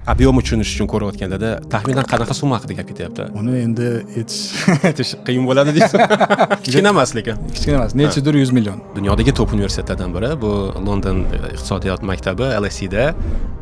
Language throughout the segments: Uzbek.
Объем tushunish uchun ko'rayotganda taxminan qanaqa summa haqida gap ketyapti? Uni endi aytish Aytish qiyin bo'ladi deysiz. Kichkina emas lekin. Kichkina emas, nechidir 100 million. Dunyodagi top universitetlardan biri bu London iqtisodiyot maktabi LSEda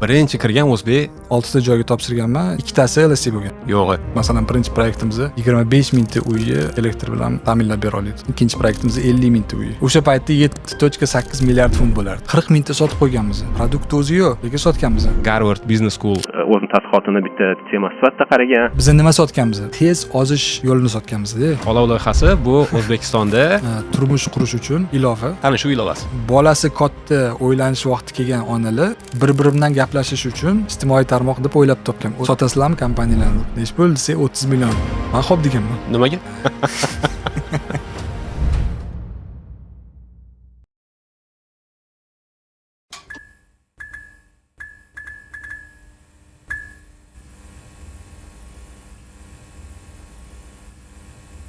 birinchi kirgan o'zbek. 6 ta joyga topshirganman, ikkitasi LSE bo'lgan. Yo'g'i. Masalan, birinchi proyektimiz 25 mingta uyni elektr bilan ta'minlab bera oldik. Ikkinchi proyektimiz 50 mingta uy. O'sha paytda 7.8 milliard funt bo'lardi. 40 mingta sotib qo'yganmiz. Produkt o'zi yo'q, lekin sotganmiz. Garvard Business School o'zini tadqiqotini bitta tema sifatida qaragan. Biz nima sotganmiz? Tez ozish yo'lini sotganmiz-da. Olov loyihasi bu O'zbekistonda turmush qurish uchun ilova. Tanishuv ilovasi. Bolasi katta, o'ylanish vaqti kelgan onalar bir-biri bilan gaplashish uchun ijtimoiy tarmoq deb o'ylab topgan. Sotasizlarmi kompaniyalarni? Nech pul desa 30 million. Men xo'p deganman. Nimaga?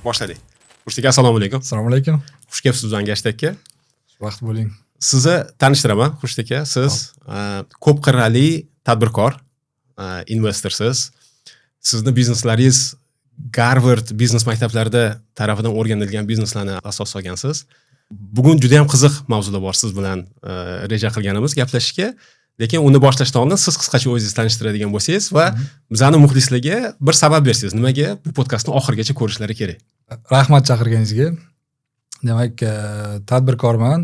Boshladik. Xurshid aka, assalomu alaykum. Assalomu alaykum. Xush kelibsiz Uzangashtagga. Vaqt bo'ling. Sizni tanishtiraman, Xurshid aka. Siz ko'p qirrali tadbirkor, investorsiz. Sizni bizneslaringiz Garvard biznes maktablarida tarafidan o'rganilgan bizneslarni asos solgansiz. Bugun juda ham qiziq mavzular bor siz bilan reja qilganimiz gaplashishga. Lekin uni boshlashdan oldin siz qisqacha o'zingizni tanishtiradigan bo'lsangiz va bizani muxlislarga bir sabab bersangiz, nimaga bu podkastni oxirigacha ko'rishlari kerak? Rahmat chaqirganingizga. Demak, tadbirkorman.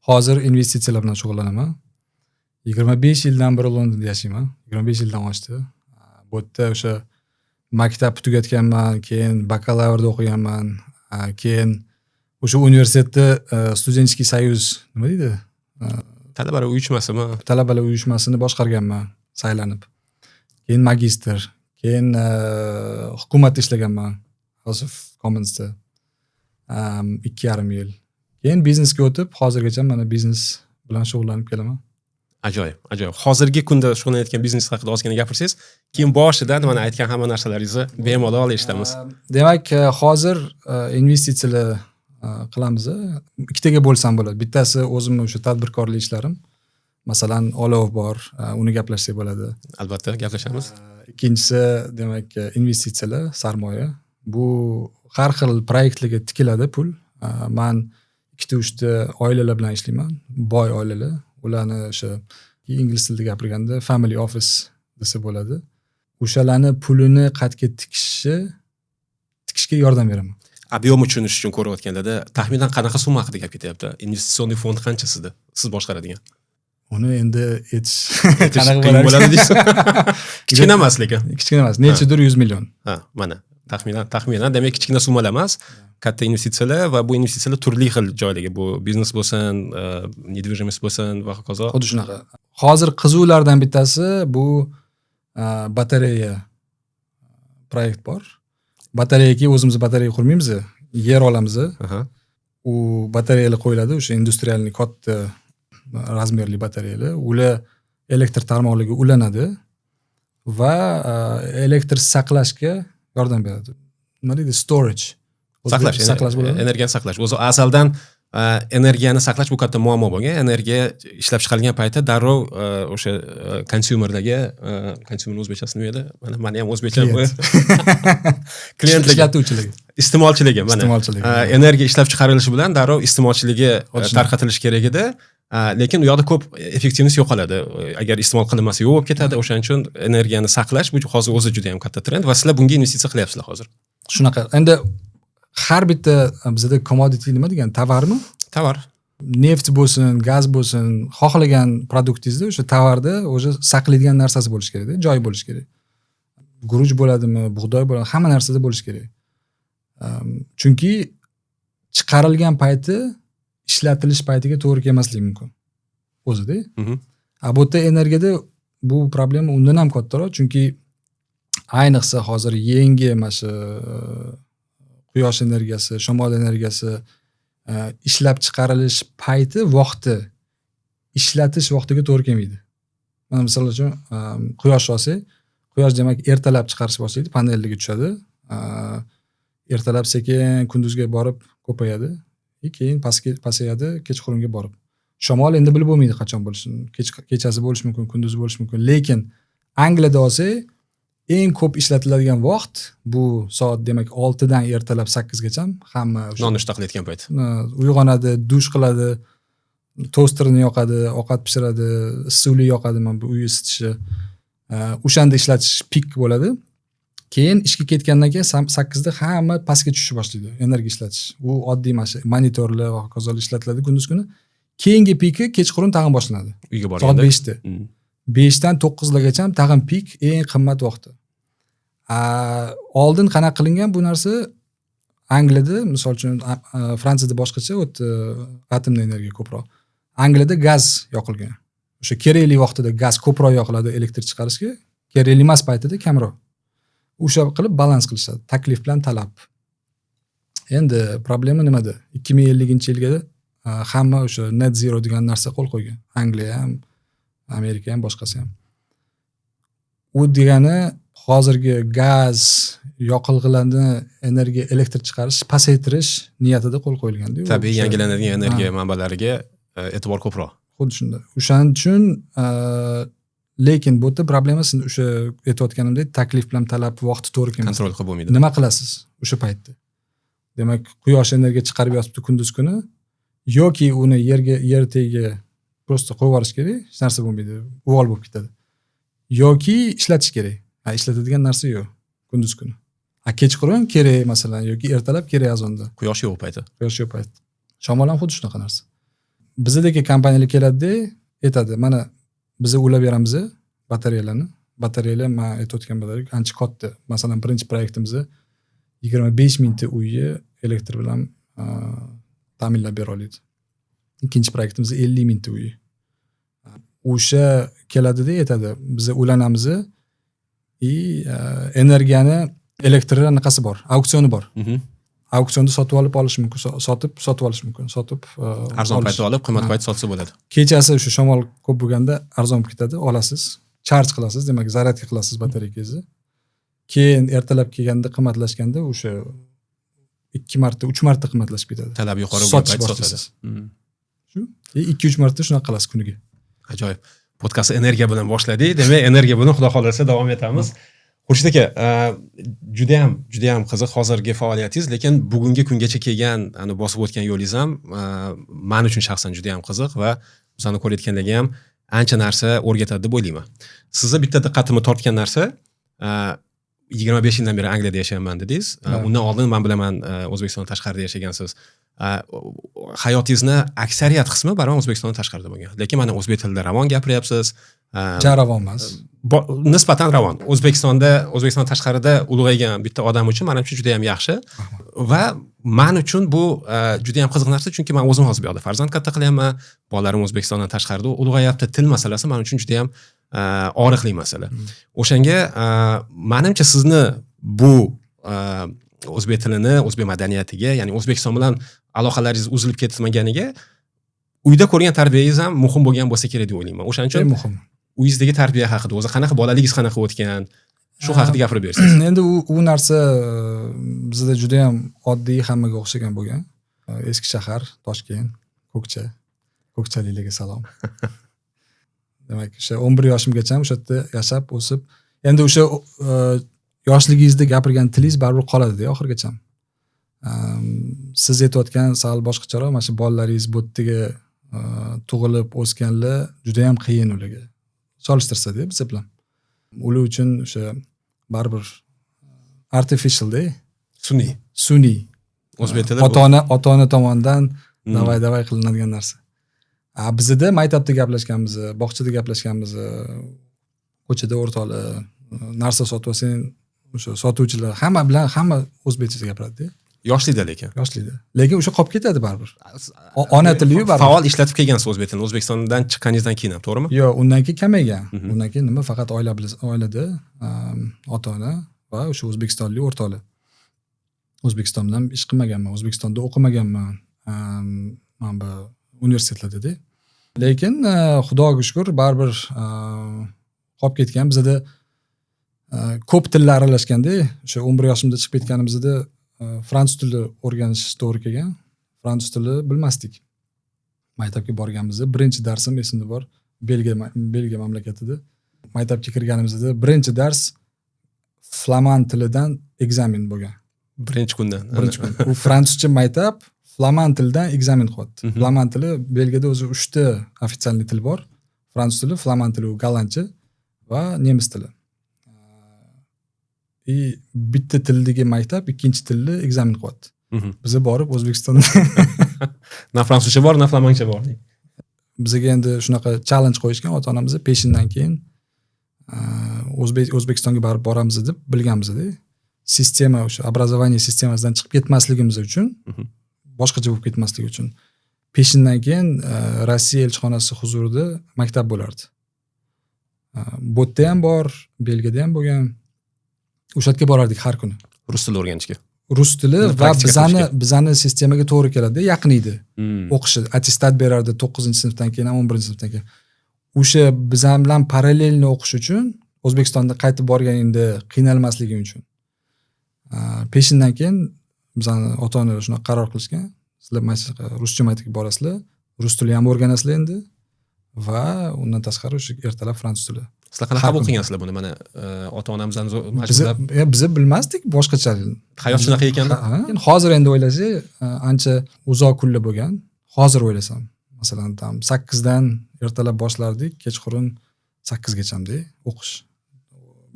Hozir investitsiyalar bilan shug'ullanaman. 25 yildan beri Londonda yashayman. 25 yildan oshdi. Bu yerda o'sha maktabni tugatganman, keyin bakalavrda o'qiganman, keyin o'sha universitetda Studentskiy soyuz nima deydi? Talabalar uyushmasimi? Talabalar uyushmasini boshqarganman, saylanib. Keyin magistr, keyin hukumatda ishlaganman. House of Commons'da 2,5 yil. Keyin biznesga o'tib, hozirgacha mana biznes bilan shug'ullanib kelaman. Ajoyib, ajoyib. Hozirgi kunda shug'ullanayotgan biznes haqida ozgina gapirsangiz, keyin boshidan mana aytgan hamma narsalaringizni bemalol eshitamiz. Demak, hozir investitsiyalar qilamiz. Ikkitaga bo'lsam bo'ladi. Bittasi o'zimni o'sha tadbirkorlik ishlarim. Masalan, olov bor, uni gaplashsak bo'ladi. Albatta, gaplashamiz. Ikkinchisi, demak, investitsiyalar, sarmoya. Bu har xil proyektlarga tikiladi pul. Man 2-3 ta oilalar bilan ishlayman, boy oilalar. Ularni o'sha ingliz tilida gapirganda family office desa bo'ladi. O'shalarni pulini qayerga tikishga yordam beraman. Объем tushunish uchun ko'rayotganda taxminan qanaqa summa haqida gap ketyapti? Investitsion fond qanchasida siz boshqaradigan? Uni endi aytish qiyin bo'ladi deysiz. Kichkina emas lekin. Kichkina emas, nechidir 100 million. Ha, mana taxminan demak kichkina summalar emas, katta investitsiyalar va bu investitsiyalar turli xil joylarga, bu biznes bo'lsin, недвижимость bo'lsin va hokazo. Xuddi shunaqa. Hozir qizuvlardan bittasi bu batareya proyekt bor. Batareyaga o'zimiz batareya qurmaymiz, yer olamiz. U batareyalar qo'yiladi, o'sha industrialniy katta razmerli batareyalar. Ular elektr tarmoqlariga ulanadi va elektr saqlashga yordam beradi. Nima deydi? Storage. Saqlash, saqlash bo'ladi. Energiyani saqlash. O'zi azaldan energiyani saqlash bu katta muammo bo'lgan. Energiya ishlab chiqarilgan paytda darrov o'sha konsumerlarga, konsumer o'zbekchasi nima edi? Mana meni ham o'zbekcham bu. Klientlarga, ishlatuvchilarga, iste'molchilarga, mana. Iste'molchilarga. Energiya ishlab chiqarilishi bilan darrov iste'molchilarga tarqatilishi kerak edi. Lekin u yoqda ko'p effektivnost yo'qoladi. Agar iste'mol qilinmasa yo'q bo'lib ketadi. O'shaning uchun energiyani saqlash bu hozir o'zi juda ham katta trend va sizlar bunga investitsiya qilyapsizlar hozir. Shunaqa. Endi har bitta bizda commodity nima degan, tovarmi? Tovar. Neft bo'lsin, gaz bo'lsin, xohlagan produktingizda o'sha tovarda o'sha saqlaydigan narsasi bo'lishi kerakda, joyi bo'lishi kerak. Guruch bo'ladimi, bug'doy bo'ladimi, hamma narsada bo'lishi kerak. Chunki chiqarilgan payti ishlatilish paytiga to'g'ri kelmasligi mumkin. O'zida. A bu yerda energiyada bu problema undan ham kattaroq, chunki ayniqsa hozir yangi mana shu quyosh energiyasi, shamol energiyasi ishlab chiqarilish payti vaqti ishlatish vaqtiga to'g'ri kelmaydi. Mana misol uchun quyosh olsak, quyosh demak ertalab chiqarish boshlaydi, panelga tushadi. Ertalab sekin kunduzga borib ko'payadi, keyin pasayadi, kechqurunga borib. Shamol endi bilib bo'lmaydi qachon bo'lishini. Kechasi bo'lishi mumkin, kunduzi bo'lishi mumkin, lekin Angliyada olsak, eng ko'p ishlatiladigan vaqt bu soat, demak, 6dan ertalab 8gacha hamma o'sha Nonushta qilayotgan payt. Uyg'onadi, dush qiladi, tosterni yoqadi, ovqat pishiradi, issiqlik yoqadi, mana bu uy isitishi. O'shanda ishlatish пик bo'ladi. Keyin ishga ketgandan keyin 8da hamma pastga tushishni boshlaydi energiya ishlatish. U oddiy mana shu monitorlar va hokazolar ishlatiladi kunduz kuni. Keyingi пик i kechqurun tag'in boshlanadi. Uyga Soat borganda. 5da. 5dan 9largacha tag'in пик, eng qimmat vaqti. Oldin qanaqa qilingan bu narsa? Angliyada, misol uchun, Fransiyada boshqacha, u yerda атомный energiya ko'proq. Angliyada gaz yoqilgan. O'sha kerakli vaqtida gaz ko'proq yoqiladi elektr chiqarishga, kerakli emas paytida kamroq. O'sha qilib balans qilishadi, taklif bilan talab. Endi problema nimada? 2050-yilga hamma o'sha net zero degan narsa qo'l qo'ygan. Angliya ham, Amerika ham, boshqasi ham. U degani hozirgi gaz yoqilg'ilarni energiya elektr chiqarish pasaytirish niyatida qo'l qo'yilganda. Tabiiy yangilanadigan energiya manbalariga e'tibor ko'proq. Xuddi shunday. O'shaning uchun lekin bu yerda problema, siz o'sha aytayotganimdek, taklif bilan talab vaqti to'g'ri kelmas. Контроль qilib bo'lmaydi. Nima qilasiz o'sha paytda? Demak, quyosh energiya chiqarib yotibdi kunduz kuni, yoki uni yerga, yer tagiga просто qo'yib yuborish kerak, hech narsa bo'lmaydi, uvol bo'lib ketadi. Yoki ishlatish kerak. Ha, ishlatadigan narsa yo'q kunduz kuni. A kechqurun kerak masalan, yoki ertalab kerak azonda. Quyosh yo'q payti. Quyosh yo'q payt. Shamol ham xuddi shunaqa narsa. Bizadagi kompaniyalar keladida, aytadi, mana biza ulab beramiz batareyalarni. Batareyalar, man aytayotgan batareya ancha katta. Masalan, birinchi proyektimiz 25 mingta uyni elektr bilan ta'minlab bera oladi. Ikkinchi proyektimiz 50 mingta uy. O'sha keladida aytadi, biza ulanamiz и energiyani, elektrni anaqasi bor, auksioni bor. Auksionda sotib olib olish mumkin, sotib, sotib olish mumkin, sotib Arzon olish. paytda olib, qimmat Ha. paytda sotsa bo'ladi. Kechasi o'sha shamol ko'p bo'lganda arzon bo'lib ketadi, olasiz, charge qilasiz, demak, зарядка qilasiz batareyangizni. Keyin ertalab kelganda, qimmatlashganda o'sha ikki marta, uch marta qimmatlashib ketadi. Talab yuqori bo'lgan Sotish payt sotadi. boshlaysiz. Shu 2-3 marta shunaqa qilasiz kuniga. Ajoyib. Podkastni energiya bilan boshladik. Demak, energiya bilan xudo xohlasa davom etamiz. Xurshid aka, judayam judayam qiziq hozirgi faoliyatingiz, lekin bugungi kungacha kelgan, ani bosib o'tgan yo'lingiz ham man uchun shaxsan judayam qiziq va bizani ko'rayotganlarga ham ancha narsa o'rgatadi deb o'ylayman. Sizni bitta diqqatimni tortgan narsa, 25 yildan beri Angliyada yashayapman dedingiz. Ha. Undan oldin man bilaman, O'zbekistondan tashqarida yashagansiz. Hayotingizni aksariyat qismi baribir O'zbekistondan tashqarida bo'lgan. Lekin mana o'zbek tilida ravon gapiryapsiz. Ja ravon emas. Nisbatan ravon. O'zbekistonda, O'zbekiston tashqarida ulg'aygan bitta odam uchun manimcha juda ham yaxshi. Va man uchun bu juda ham qiziq narsa, chunki man o'zim hozir bu yoqda farzand katta qilyapman, bolalarim O'zbekistondan tashqarida ulg'ayapti. Til masalasi man uchun juda ham og'riqli masala. O'shanga manimcha sizni bu o'zbek tilini, o'zbek madaniyatiga, ya'ni O'zbekiston bilan aloqalaringiz uzilib ketmaganiga uyda ko'rgan tarbiyangiz ham muhim bo'lgan bo'lsa kerak deb o'ylayman. O'shaning uchun Eng muhim. uyingizdagi tarbiya haqida, o'zi qanaqa, bolaligingiz qanaqa o'tgan, shu haqida gapirib bersangiz. Endi u narsa bizda juda ham oddiy, hammaga o'xshagan bo'lgan. Eski shahar, Toshkent, Ko'kcha. Ko'kchaliklarga salom. Demak, o'sha 11 yoshimgacha o'sha yerda yashab, o'sib, endi o'sha yoshligingizda gapirgan tilingiz baribir qoladida oxirigacha. Siz aytayotgan sal boshqacharoq, mana shu bolalaringiz bu yerdagi tug'ilib o'sganlar juda ham qiyin ularga. Solishtirsada biza bilan. Ular uchun o'sha baribir artificialda. Sun'iy. Sun'iy. O'zbek tili bu- Ota ona tomonidan давай давай qilinadigan narsa. A bizada maktabda gaplashganmiz, bog'chada gaplashganmiz, ko'chada o'rtoqlar, narsa sotib olsang, o'sha sotuvchilar hamma bilan hamma o'zbekcha gapiradida. Yoshlikda lekin. Yoshlikda. Lekin o'sha qolib ketadi baribir. Ona tiliyu baribir. Faol ishlatib kelgansiz o'zbek tilini O'zbekistondan chiqqaningizdan keyin ham, to'g'rimi? Yo'q, undan keyin kamaygan. Undan keyin nima, faqat oila bilan, oilada ota ona va o'sha o'zbekistonlik o'rtoqlar. O'zbekiston bilan ish qilmaganman, O'zbekistonda o'qimaganman. Mana bu universitetlarda. Lekin Xudoga shukur, baribir qolib ketgan. Bizada ko'p tillar aralashganda, o'sha 11 yoshimda chiqib ketganimizda fransuz tili o'rganish to'g'ri kelgan. Fransuz tili bilmasdik. Maktabga borganimizda birinchi darsim esimda bor. Belgiya mamlakatida. Maktabga kirganimizda birinchi dars flamand tilidan экзамен bo'lgan. Birinchi kundan? Birinchi kun. U fransuzcha maktab flamand tilidan экзамен qilyapti. Flamand tili, Belgiyada o'zi uchta официальный til bor: fransuz tili, flamand tili, u gollandcha, va nemis tili. И bitta tildagi maktab ikkinchi tilni экзамен qilyapti. Biza borib O'zbekistonda Na fransuzcha bor, na flamandcha bor. Bizga endi shunaqa challenge qo'yishgan ota onamiz peshindan keyin O'zbekistonga barib boramiz deb bilganmizda. Sistema, o'sha образование sistemasidan chiqib ketmasligimiz uchun, boshqacha bo'lib ketmasligi uchun peshindan keyin Rossiya elchixonasi huzurida maktab bo'lardi. Bu yerda ham bor, Belgiyada ham bo'lgan. O'sha yerga borardik har kuni. Rus tili o'rganishga? Rus tili Buni va praktika bizani qilishga. Bizani sistemaga to'g'ri keladi, yaqin edi o'qishi. Attestat berardi to'qqizinchi sinfdan keyin ham, 11-sinfdan keyin. O'sha bizan bilan параллельно o'qish uchun, O'zbekistonda qaytib borganingda qiynalmasliging uchun peshindan keyin bizani ota onalar shunaqa qaror qilishgan: sizlar mana shunaqa ruscha maktabga borasizlar, rus tili ham o'rganasizlar endi va undan tashqari o'sha ertalab fransuz tili. Sizlar qanaqa Har qabul kuni. qilgansizlar buni, mana ota onamizni Biza majburlab? Biza bilmasdik boshqacha. Hayot shunaqa ekanda. Ha, endi hozir endi o'ylasak, ancha uzoq kunlar bo'lgan. Hozir o'ylasam, masalan, там 8dan ertalab boshlardik, kechqurun 8gachamda o'qish.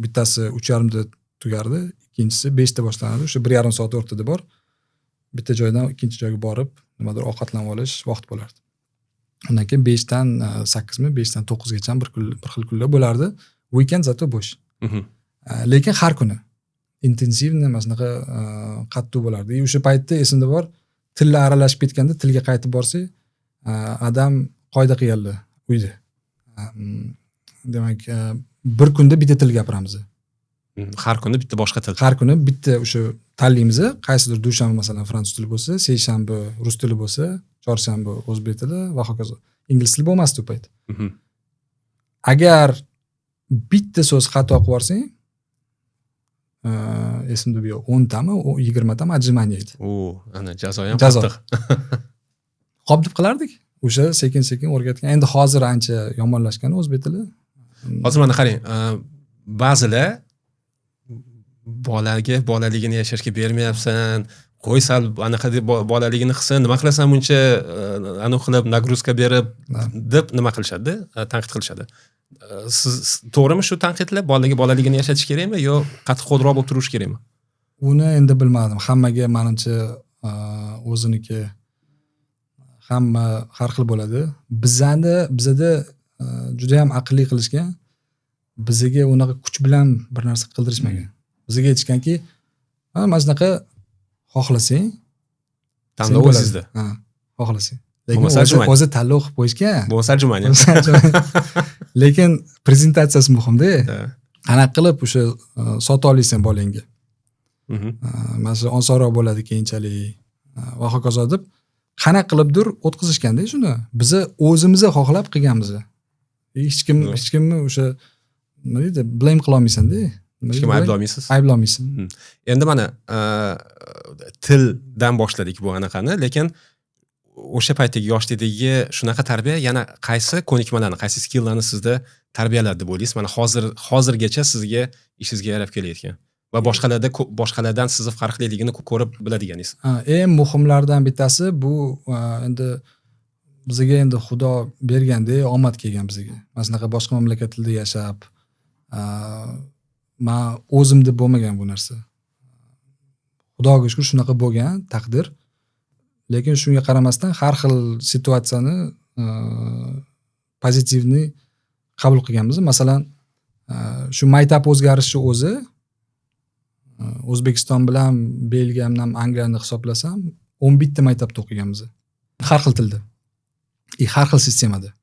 Bittasi 3:30da tugardi, ikkinchisi 5da boshlanardi. O'sha 1,5 soat o'rtada bor. Bitta joydan ikkinchi joyga borib, nimadir ovqatlanib olish vaqt bo'lardi. Undan keyin 5dan 8mi, 5dan 9gacha bir kun, bir xil kunlar bo'lardi. Weekend зато bo'sh. Lekin har kuni интенсивный, mana shunaqa qattiq bo'lardi. И o'sha paytda esimda bor, tillar aralashib ketganda, tilga qaytib borsak, adam qoida qilganlar uyda. Demak, bir kunda bitta til gapiramiz. Har kuni bitta boshqa til. Har kuni bitta o'sha tanlaymiz, qaysidir dushanba, masalan, fransuz tili bo'lsa, seshanba rus tili bo'lsa, chorshanba o'zbek tili va hokazo. Ingliz tili bo'lmasdi u payt. Agar bitta so'z xato qilib yuborsang, esimda yo'q, 10tami, 20tami отжимание edi. U ana jazo ham Jazo. qattiq. Hop deb qilardik. O'sha sekin sekin o'rgatgan. Endi hozir ancha yomonlashgan o'zbek tili. Hozir mana qarang, ba'zilar bolaga bolaligini yashashga bermayapsan, qo'y, sal anaqa deb, bolaligini qilsin, nima qilasan buncha anaqa qilib, нагрузка berib deb nima qilishadi, tanqid qilishadi. Siz to'g'rimi shu tanqidlar? Bolaga bolaligini yashatish kerakmi yo qattiqqo'lroq bo'lib turish kerakmi? Uni endi bilmadim. Hammaga manimcha o'ziniki, hamma har xil bo'ladi. Bizada judayam aqlli qilishgan. Bizaga unaqa kuch bilan bir narsa qildirishmagan. Bizga aytishganki, ha, mana shunaqa xohlasang, Tanlov bo'ladi. sizda. Ha, xohlasang. Lekin Bo'lmasa o'zi, отжимание. o'zi tanlov qilib qo'yishgan. Bo'lmasa отжимание. Lekin prezentatsiyasi muhimda. Да. Qanaqa qilib o'sha sota olasan bolangga. Mana shu osonroq bo'ladi keyinchalik va hokazo deb qanaqa qilibdir o'tkazishganda shuni. Biza o'zimiz xohlab qilganmiz. Hech kim hech kimni o'sha nima deydi, blame qilolmaysan-da. Nima Hech deydi, kim blame? Ayblolmaysiz. Ayblolmaysan. Endi mana tildan boshladik bu anaqani, lekin o'sha paytdagi yoshlikdagi shunaqa tarbiya yana qaysi ko'nikmalarni, qaysi skilllarni sizda tarbiyaladi deb o'ylaysiz? Mana hozir, hozirgacha sizga, ishingizga yarab kelayotgan va boshqalarda boshqalardan sizni farqliligini ko'rib biladiganingiz. Ha, eng muhimlardan bittasi bu endi bizga endi Xudo berganda omad kelgan bizga. Mana shunaqa boshqa mamlakatlarda yashab, man o'zimda bo'lmagan bu narsa. Xudoga shukur, shunaqa bo'lgan taqdir. Lekin shunga qaramasdan har xil situatsiyani позитивный qabul qilganmiz. Masalan, shu maktab o'zgarishi o'zi, O'zbekiston bilan Belgiya bilan Angliyani hisoblasam, 11 ta maktabda o'qiganmiz. Har xil tilda. И har xil sistemada.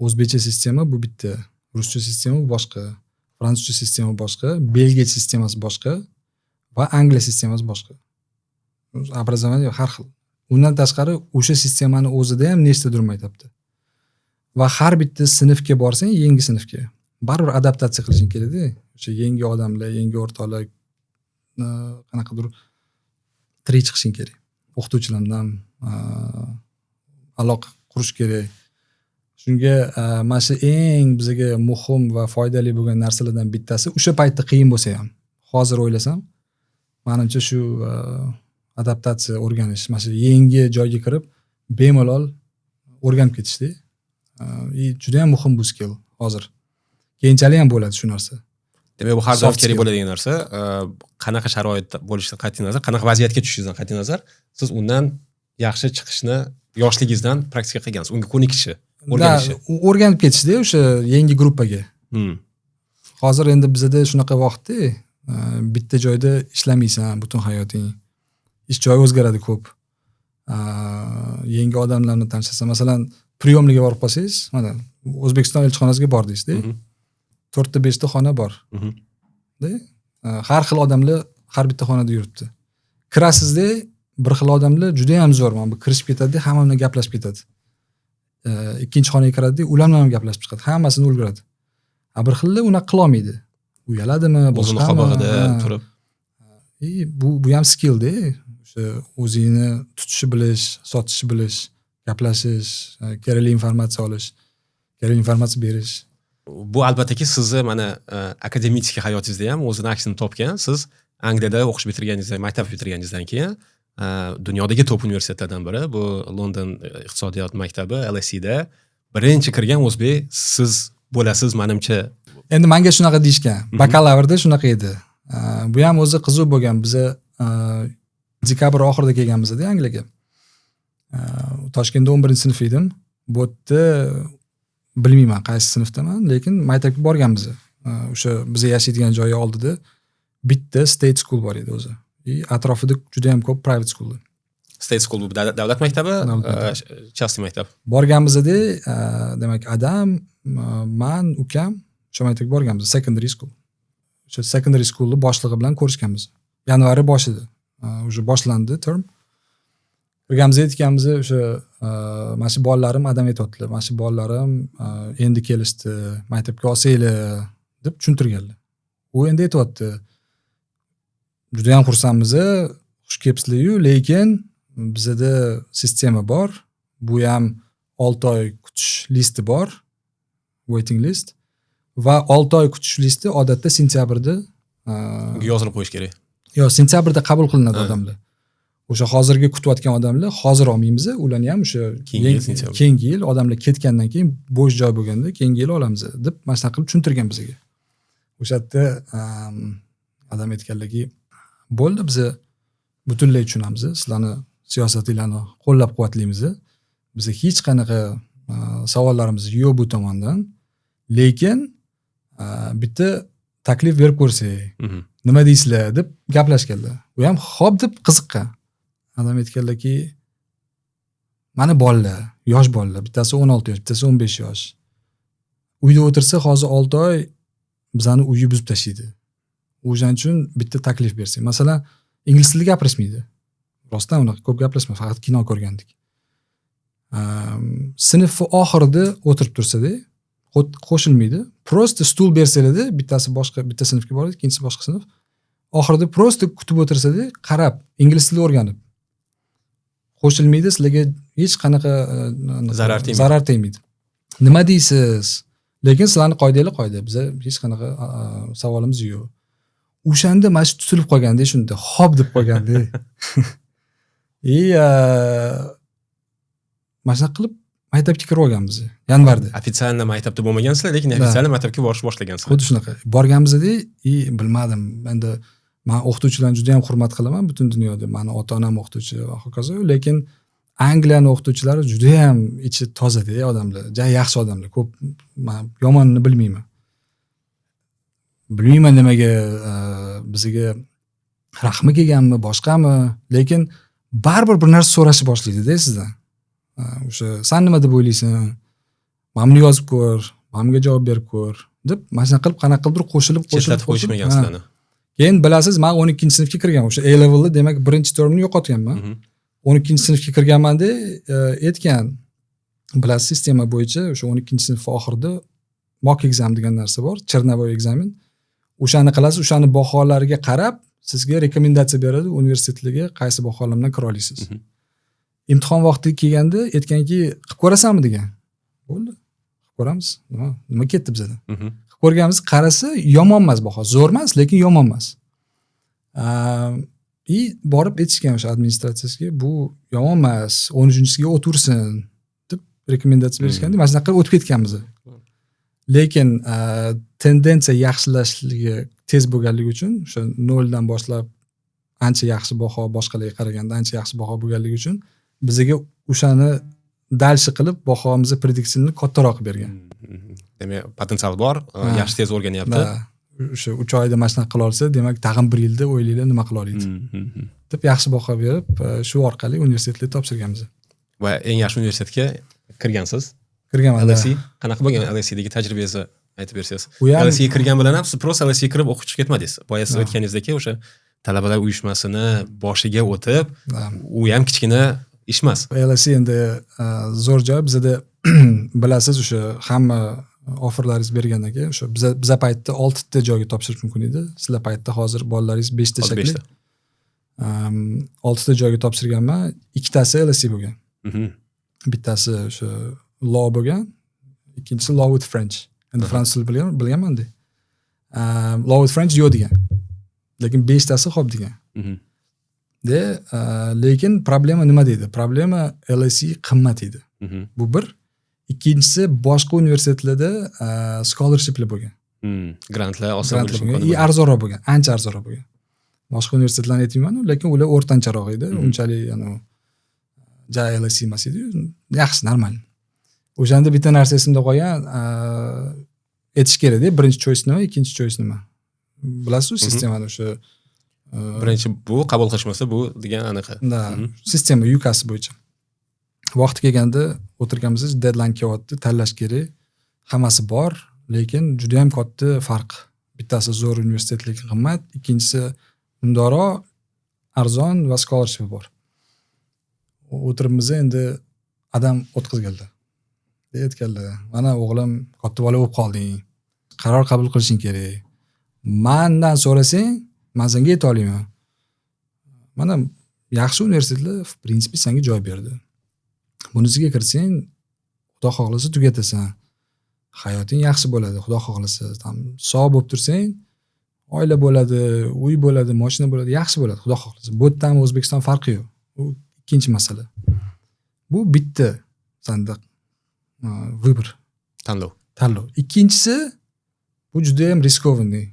O'zbekcha sistema bu bitta, ruscha sistema bu boshqa, fransuzcha sistema boshqa, Belgiya sistemasi boshqa va Angliya sistemasi boshqa. Образование har xil. Undan tashqari o'sha sistemani o'zida ham nechtadir maktabda. Va har bitta sinfga borsang, yangi sinfga baribir adaptatsiya qilishing kerakda. O'sha yangi odamlar, yangi o'rtoqlar, qanaqadir tirik chiqishing kerak. O'qituvchilar bilan aloqa qurish kerak. Shunga mana shu eng bizga muhim va foydali bo'lgan narsalardan bittasi, o'sha paytda qiyin bo'lsa ham, hozir o'ylasam, manimcha shu adaptatsiya, o'rganish, mana shu yangi joyga kirib bemalol o'rganib ketishda. И judayam muhim bu skill hozir, keyinchalik ham bo'ladi shu narsa. Demak, bu har doim Soft kerak skill. bo'ladigan narsa. Qanaqa sharoitda bo'lishidan qat'iy nazar, qanaqa vaziyatga tushishingizdan qat'iy nazar, siz undan yaxshi chiqishni yoshligingizdan praktika qilgansiz, unga ko'nikishni o'rganishi. Да, o'rganib ketishda o'sha yangi gruppaga. Hozir endi bizada shunaqa vaqtda, bitta joyda ishlamaysan butun hayoting, ish joyi o'zgaradi ko'p. Yangi odamlar bilan tanishasan. Masalan, приёмный ga borib qolsangiz, mana O'zbekiston elchixonasiga bordingizda, to'rtta, beshta xona bor. Da, har xil odamlar har bitta xonada yuribdi. Kirasizda, bir xil odamlar judayam zo'r, mana bu kirishib ketadida, hamma bilan gaplashib ketadi. Ikkinchi xonaga kiradida, ular bilan ham gaplashib chiqadi, hammasini ulguradi. A bir xillar unaqa qilolmaydi, uyaladimi, O'zini boshqami. qobig'ida Ha. turib. И bu ham skillda, o'sha o'zingni tutishni bilish, sotishni bilish, gaplashish, kerakli informatsiya olish, kerakli informatsiya berish. Bu albattaki sizni mana akademik hayotingizda ham o'zini aksini topgan. Siz Angliyada o'qish bitirganingizdan, maktab bitirganingizdan keyin dunyodagi top universitetlardan biri, bu London iqtisodiyot maktabi, LSEda birinchi kirgan o'zbek siz bo'lasiz, manimcha. Endi manga shunaqa deyishgan. Bakalavrda shunaqa edi. Bu ham o'zi qiziq bo'lgan. Biza dekabr oxirida kelganmizda Angliyaga. Toshkentda 11-sinf edim. Bu yerda bilmayman qaysi sinfdaman, lekin maktabga borganmiz. O'sha biza yashaydigan joyi oldida bitta state school bor edi o'zi и atrofida juda yam ko'p private school. State school bu davlat maktabi, Davlat maktabi. Частный maktab. Borganmizda, demak, adam, man, ukam o'sha maktabga borganmiz, secondary school. O'sha secondary schoolni boshlig'i bilan ko'rishganmiz yanvari boshida. Уже boshlandi term. Kirganmiz, aytganmiz o'sha, mana shu bolalarim, adam aytyaptilar, mana shu bolalarim endi kelishdi, maktabga olsanglar, deb tushuntirganlar. U endi aytyapti: "Judayam xursandmiz, xush kelibsizlaryu, lekin bizada sistema bor, bu ham 6 oy kutish listi bor, waiting list, va 6 oy kutish listi odatda sentyabrda Unga yozilib qo'yish kerak. Yo'q, sentyabrda qabul qilinadi odamlar. O'sha hozirgi kutayotgan odamlar, hozir olmaymiz ularni ham, o'sha Keyingi yil sentyabr. Keyingi yil odamlar ketgandan keyin, bo'sh joy bo'lganda keyingi yil olamiz", deb mana shunaqa qilib tushuntirgan bizga. O'sha yerda adam aytganlarki: "Bo'ldi, biza butunlay tushunamiz, sizlarni siyosatinglarni qo'llab quvvatlaymiz, biza hech qanaqa savollarimiz yo'q bu tomondan, lekin bitta taklif berib ko'rsak, nima deysizlar?" deb gaplashganlar. U ham "Xo'p" deb qiziqqan. Adam aytganlarki: "Mana bolalar, yosh bolalar, bittasi 16 yosh, bittasi 15 yosh. Uyda o'tirsa, hozir 6 oy bizani uyni buzib tashlaydi. O'shaning uchun bitta taklif bersak. Masalan, ingliz tilida gapirishmaydi. Rostdan unaqa ko'p gaplashmaydi, faqat kino ko'rgandik. Sinfni oxirida o'tirib tursada, qo'shilmaydi. Просто stul bersanglarda, bittasi boshqa bitta sinfga boradi, ikkinchisi boshqa sinf. Oxirida просто kutib o'tirsada, qarab, ingliz tilini o'rganib. Qo'shilmaydi, sizlarga hech qanaqa Zarar tegmaydi. Zarar tegmaydi. Nima deysiz? Lekin sizlarni qoidanglar qoida. Biza hech qanaqa savolimiz yo'q." O'shanda mana shu tutilib qolganda, shunda "Xo'p" deb qolganda. И mana shunaqa qilib maktabga kirib olganmiz yanvarda. Официально maktabda bo'lmagansizlar, lekin Да. официально maktabga borish boshlagansizlar. Xuddi shunaqa. Borganmizda и bilmadim. Endi man o'qituvchilarni juda ham hurmat qilaman butun dunyoda. Mani ota-onam o'qituvchi va hokazo, lekin Angliyani o'qituvchilari juda ham ichi tozada odamlar, juda yaxshi odamlar. Ko'p man yomonini bilmayman. Bilmayman nimaga, bizga rahmi kelganmi, boshqami, lekin baribir bir narsa so'rashni boshlaydi-da sizdan. O'sha "San nima deb o'ylaysan? Mana buni yozib ko'r, mana bunga javob berib ko'r", deb mana shunaqa qilib, qanaqa qilibdir qo'shilib, qo'shilib, Chetlatib qo'shilib, qo'yishmagan ha. sizlarni. Keyin bilasiz, man 12-sinfga kirgan. O'sha A levelda, demak, birinchi termni yo'qotganman. 12-sinfga kirganmanda, aytgan, bilasiz, sistema bo'yicha o'sha 12-sinf oxirida mock exam degan narsa bor, черновой экзамен. O'shani qilasiz, o'shani baholariga qarab sizga rekomendatsiya beradi universitetlarga, qaysi baholar bilan kira olasiz. Imtihon vaqti kelganda aytganki, "Qilib ko'rasanmi?" degan. Bo'ldi. Ko'ramiz, nima ketdi bizada. Qilib ko'rganmiz, qarasa, yomon emas baho, zo'r emas, lekin yomon emas. И borib aytishgan o'sha administratsiyasiga, bu yomon emas, 13-chisiga o'tursin deb rekomendatsiya berishganda, mana shunaqa qilib o'tib ketganmiz. Lekin tendensiya yaxshilashligi tez bo'lganligi uchun, o'sha noldan boshlab ancha yaxshi baho, boshqalarga qaraganda ancha yaxshi baho bo'lganligi uchun bizaga o'shani дальше qilib bahomizni prediksiyani kattaroq qilib bergan. Demak, potensial bor, yaxshi, tez o'rganyapti. Да, o'sha 3 oyda mana shunaqa qila olsa, demak, tag'in bir yilda o'ylanglar nima qila oladi deb yaxshi baho berib, shu orqali universitetga topshirganmiz. Va eng yaxshi universitetga kirgansiz. Kirganman, да. LSE qanaqa bo'lgan? LSEdagi tajribangizni aytib bersangiz. U ham LSEga kirgan bilan ham siz просто LSEga kirib, o'qib chiqib ketmadingiz. Boya siz Ha. aytganingizdek, o'sha talabalar uyushmasini boshiga o'tib, Да. u ham kichkina ish emas. LSE endi zo'r joy. Bizada, bilasiz, o'sha hamma offerlaringiz bergandan keyin o'sha biza paytda oltita joyga topshirish mumkin edi. Sizlar paytda hozir bolalaringiz beshta Hozir shakli. beshta. Oltita joyga topshirganman, ikkitasi LSE bo'lgan. Bittasi o'sha law bo'lgan, ikkinchisi law with French. Endi fransuz tilini bilganmanda, law with French yo'q degan, lekin beshtasi xo'p degan. De lekin problema nima deydi, problema LSE qimmat edi. Bu bir. Ikkinchisi, boshqa universitetlarda scholarshiplar bo'lgan. Grantlar oson grantlar bo'lishi bo'lgan imkoni и bo'lgan. Arzonroq bo'lgan, ancha arzonroq bo'lgan. Boshqa universitetlarni aytmayman, lekin ular o'rtancharoq edi. Unchalik anavi ja LSE emas edi, yaxshi, normal. O'shanda bitta narsa esimda qolgan, aytish kerakda, birinchi choice nima, ikkinchi choice nima, bilasizu sistemani o'sha Birinchi bu qabul qilishmasa, bu degan anaqa. Да, sistema UCAS bo'yicha. Vaqti kelganda o'tirganmiz, deadline kelyapti, tanlash kerak, hammasi bor, lekin judayam katta farq: bittasi zo'r universitet, lekin qimmat, ikkinchisi bundoqroq, arzon va scholarship bor. O'tiribmiz endi, adam o'tkazganlar, aytganlar: "Mana, o'g'lim, katta bola bo'lib qolding, qaror qabul qilishing kerak. Mandan so'rasang, man senga ayta olmayman. Mana yaxshi universitetlar, в принципе, senga joy berdi. Bunisiga kirsang, xudo xohlasa, tugatasan, hayoting yaxshi bo'ladi, xudo xohlasa, там sog' bo'lib tursang, oila bo'ladi, uy bo'ladi, moshina bo'ladi, yaxshi bo'ladi, xudo xohlasa. Bu yerdan O'zbekiston farqi yo'q, u ikkinchi masala. Bu bitta sanda выбор." Tanlov. Tanlov. Ikkinchisi, bu judayam рискованный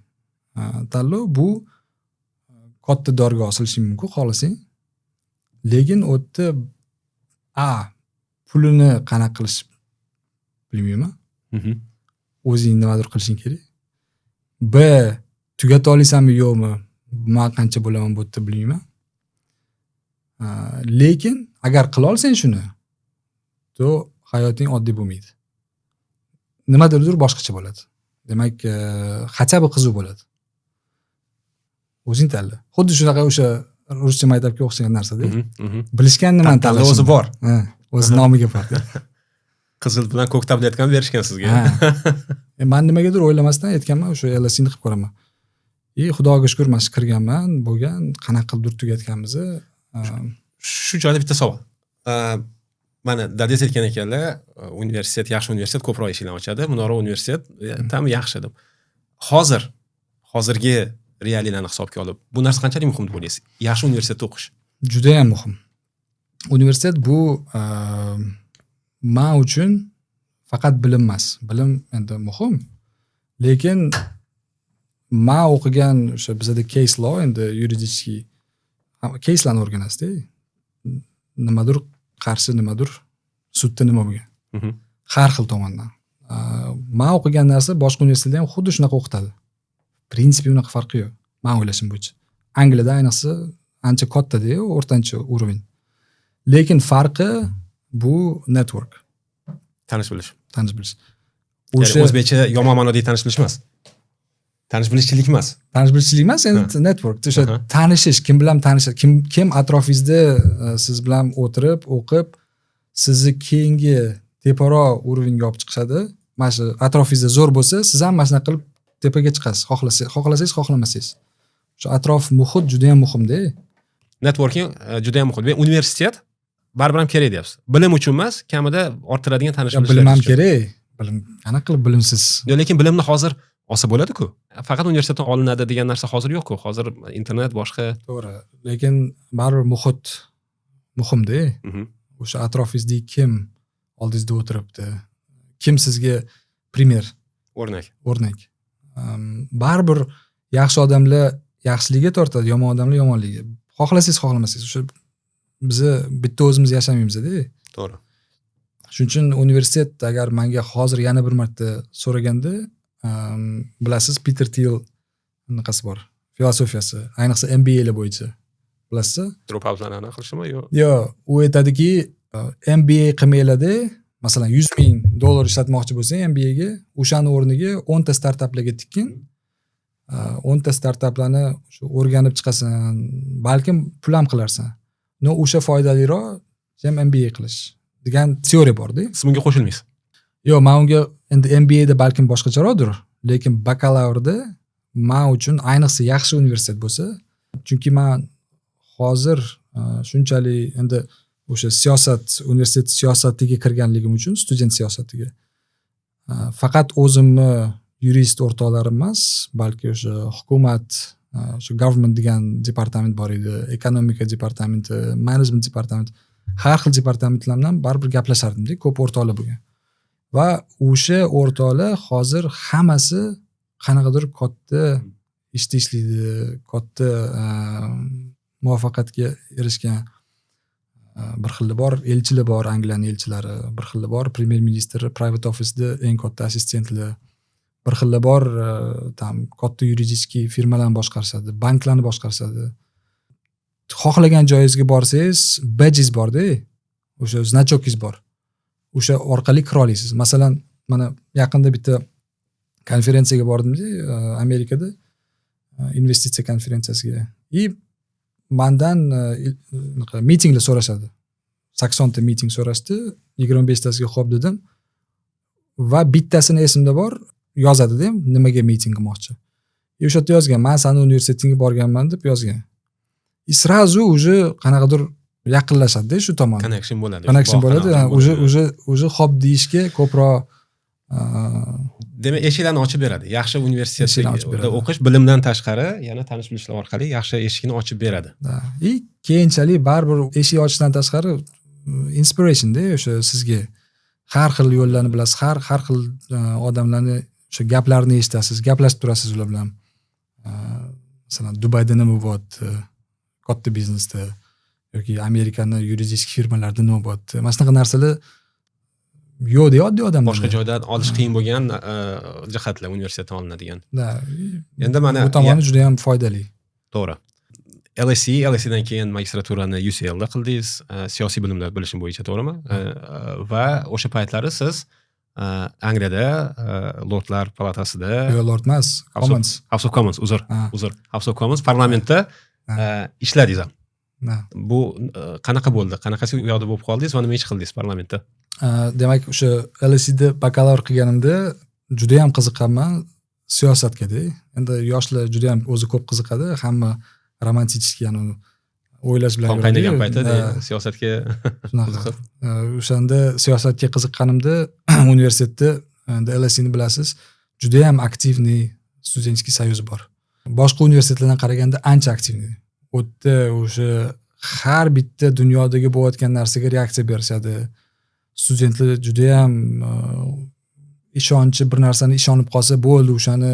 tanlov. Bu katta dorga osilishing mumkin, xohlasang, lekin u yerda a pulini qanaqa qilish bilmayman, o'zing nimadir qilishing kerak. B tugata olasanmi, yo'qmi, man qancha bo'laman bu yerda, bilmayman. Lekin agar qila olsang shuni, то hayoting oddiy bo'lmaydi, nimadirdir boshqacha bo'ladi. Demak, хотя бы qiziq bo'ladi. O'zing tanla." Xuddi shunaqa o'sha ruscha maktabga o'xshagan narsada. Bilishgan nimani Tanlov o'zi tanlashini. bor. Ha, o'zi nomiga bor. Qizil bilan ko'k tabletkani berishgan sizga. Ha. Man nimagadir o'ylamasdan aytganman, o'sha LSEni qilib ko'raman. И xudoga shukur, mana shu kirganman, bo'lgan, qanaqa qilib tugatganmiz. Shu joyda bitta savol. Mana dadangiz aytgan ekanlar, universitet, yaxshi universitet ko'proq eshiklarni ochadi, Munora universitet tam yaxshi deb. Hozir, hozirgi realiylarni hisobga olib, bu narsa qanchalik muhim deb o'ylaysiz? Yaxshi universitetda o'qish. Judayam muhim. Universitet bu man uchun faqat bilim emas. Bilim endi muhim, lekin man o'qigan o'sha bizada case law, endi юридический caselarni o'rganasizda, nimadir qarshi, nimadir sudda nima bo'lgan, har xil tomondan. Man o'qigan narsa boshqa universitetda ham xuddi shunaqa o'qitadi, в принципе unaqa farqi yo'q man o'ylashim bo'yicha. Angliyada ayniqsa ancha kattada, o'rtancha уровень, lekin farqi bu network. Tanish bilish. Tanish bilish. O'sha o'zbekcha yomon ma'nodagi tanish bilish emas, tanish bilishchilik emas. Tanish bilishchilik emas endi, network o'sha tanishish, kim bilan tanishish, kim atrofingizda siz bilan o'tirib o'qib, sizni keyingi teparoq уровень ga olib chiqishadi. Mana shu atrofingizda zo'r bo'lsa, siz ham mana shunaqa qilib tepaga chiqasiz, xohlasangiz, xohlamasangiz. O'sha atrof muhit juda yam muhimda. Networking juda yam muhim. Universitet baribir ham kerak deyapsiz, bilim uchun emas, kamida orttiradigan tanish Bilim ham kerak. Bilim qanaqa qilib bilimsiz? Yo, lekin bilimni hozir olsa bo'ladi-ku. Faqat universitetdan olinadi degan narsa hozir yo'q-ku. Hozir internet, boshqa. To'g'ri, lekin baribir muhit muhimda. O'sha atrofingizdagi kim oldingizda o'tiribdi, kim sizga пример, O'rnak. o'rnak. Baribir yaxshi odamlar yaxshiligiga tortadi, yomon odamlar yomonligiga, xohlasangiz, xohlamasangiz. O'sha biza bitta o'zimiz yashamaymizda. Shuning uchun universitet, agar manga hozir yana bir marta so'raganda, bilasiz, Peter Thiel anaqasi bor, filosofiyasi, ayniqsa MBAlar bo'yicha, bilasiz. Dropoutlarni anaqa qilishdimi yo? Yo'q, u aytadiki, MBA qilmanglarda, masalan, 100 000 dollar ishlatmoqchi bo'lsang MBAga, o'shani o'rniga 10 ta startaplarga tikkin, 10 ta startaplarni shu o'rganib chiqasan, balkim pul ham qilarsan, но o'sha foydaliroq, чем MBA qilish degan теория borda. Siz bunga qo'shilmaysiz? Yo'q, man unga endi MBAda balkim boshqacharoqdir, lekin bakalavrda man uchun, ayniqsa yaxshi universitet bo'lsa, chunki man hozir shunchalik endi o'sha siyosat, universitet siyosatiga kirganligim uchun, student siyosatiga, faqat o'zimni yurist o'rtoqlarim emas, balki o'sha hukumat, o'sha government degan departament bor edi, ekonomika departamenti, management departamenti, har xil departamentlar bilan baribir gaplashardim-da, ko'p o'rtoqlar bo'lgan va o'sha o'rtoqlar hozir hammasi qanaqadir katta ishda ishlaydi, katta muvaffaqiyatga erishgan. Bir xili bor elchilar bor, Angliyani elchilari, bir xili bor premyer ministr private officeda eng katta assistentlar, bir xili bor там katta юридический firmalarni boshqarishadi, banklarni boshqarishadi. Xohlagan joyingizga borsangiz, badgingiz borda, o'sha значок ingiz bor, o'sha orqali kira olasiz. Masalan, mana yaqinda bitta konferensiyaga bordimda, Amerikada, investitsiya konferensiyasiga, и mandan anaqa mitinglar so'rashadi. 80 ta miting so'rashdi, 25 tasiga ho'p dedim va bittasini esimda bor, yozadida nimaga miting qilmoqchi, и o'sha yerda yozgan, "Man sani universitetingga borganman", deb yozgan. И сразу уже qanaqadir yaqinlashadida shu tomon. Connection bo'ladi. Connection Bog' bo'ladi. qanaqadir Уже bo'ladi. уже xo'p deyishga ko'proq Demak, eshiklarni ochib beradi yaxshi Eshiklarni ochib universitetda beradi. o'qish bilimdan tashqari yana tanish bilishlar orqali yaxshi eshikni ochib beradi. Да. И keyinchalik baribir eshik ochishdan tashqari inspirationda o'sha sizga har xil yo'llarni bilasiz, har xil odamlarni o'sha gaplarini eshitasiz, gaplashib turasiz ular bilan. Masalan, Dubayda nima bo'lyapti katta biznesda yoki Amerikani yuridik firmalarida nima bo'lyapti, mana shunaqa narsalar yo'qda oddiy odamlarda. Boshqa joydan olish qiyin bo'lgan jihatlar universitetdan olinadigan. Да. Endi mana Bu tomoni juda yam foydali. To'g'ri, LSE, LSEdan keyin magistraturani UCLda qildingiz, siyosiy bilimlar, bilishim bo'yicha, to'g'rimi? Va o'sha paytlari siz Angliyada Lordlar palatasida Yo'q, Lord emas, Commons. House of Commons, uzr. Ha. Uzr, House of Commons, parlamentda ishladingiz ham. Да. Bu qanaqa bo'ldi, qanaqasi u yoqda bo'lib qoldingiz va nima ish qildingiz parlamentda? Demak, o'sha LSEda bakalavr qilganimda judayam qiziqqanman siyosatgada. Endi yoshlar judayam o'zi ko'p qiziqadi, hamma романтический anavi o'ylash bilan Qon qaynagan yuradiyu. payti Да, siyosatga shunaqa. qiziqib. O'shanda siyosatga qiziqqanimda universitetda, endi LSEni bilasiz, judayam активный студенческий союз bor, boshqa universitetlardan qaraganda ancha активный. U yerda o'sha har bitta dunyodagi bo'layotgan narsaga reaksiya berishadi studentlar. Judayam ishonchi, bir narsani ishonib qolsa bo'ldi, o'shani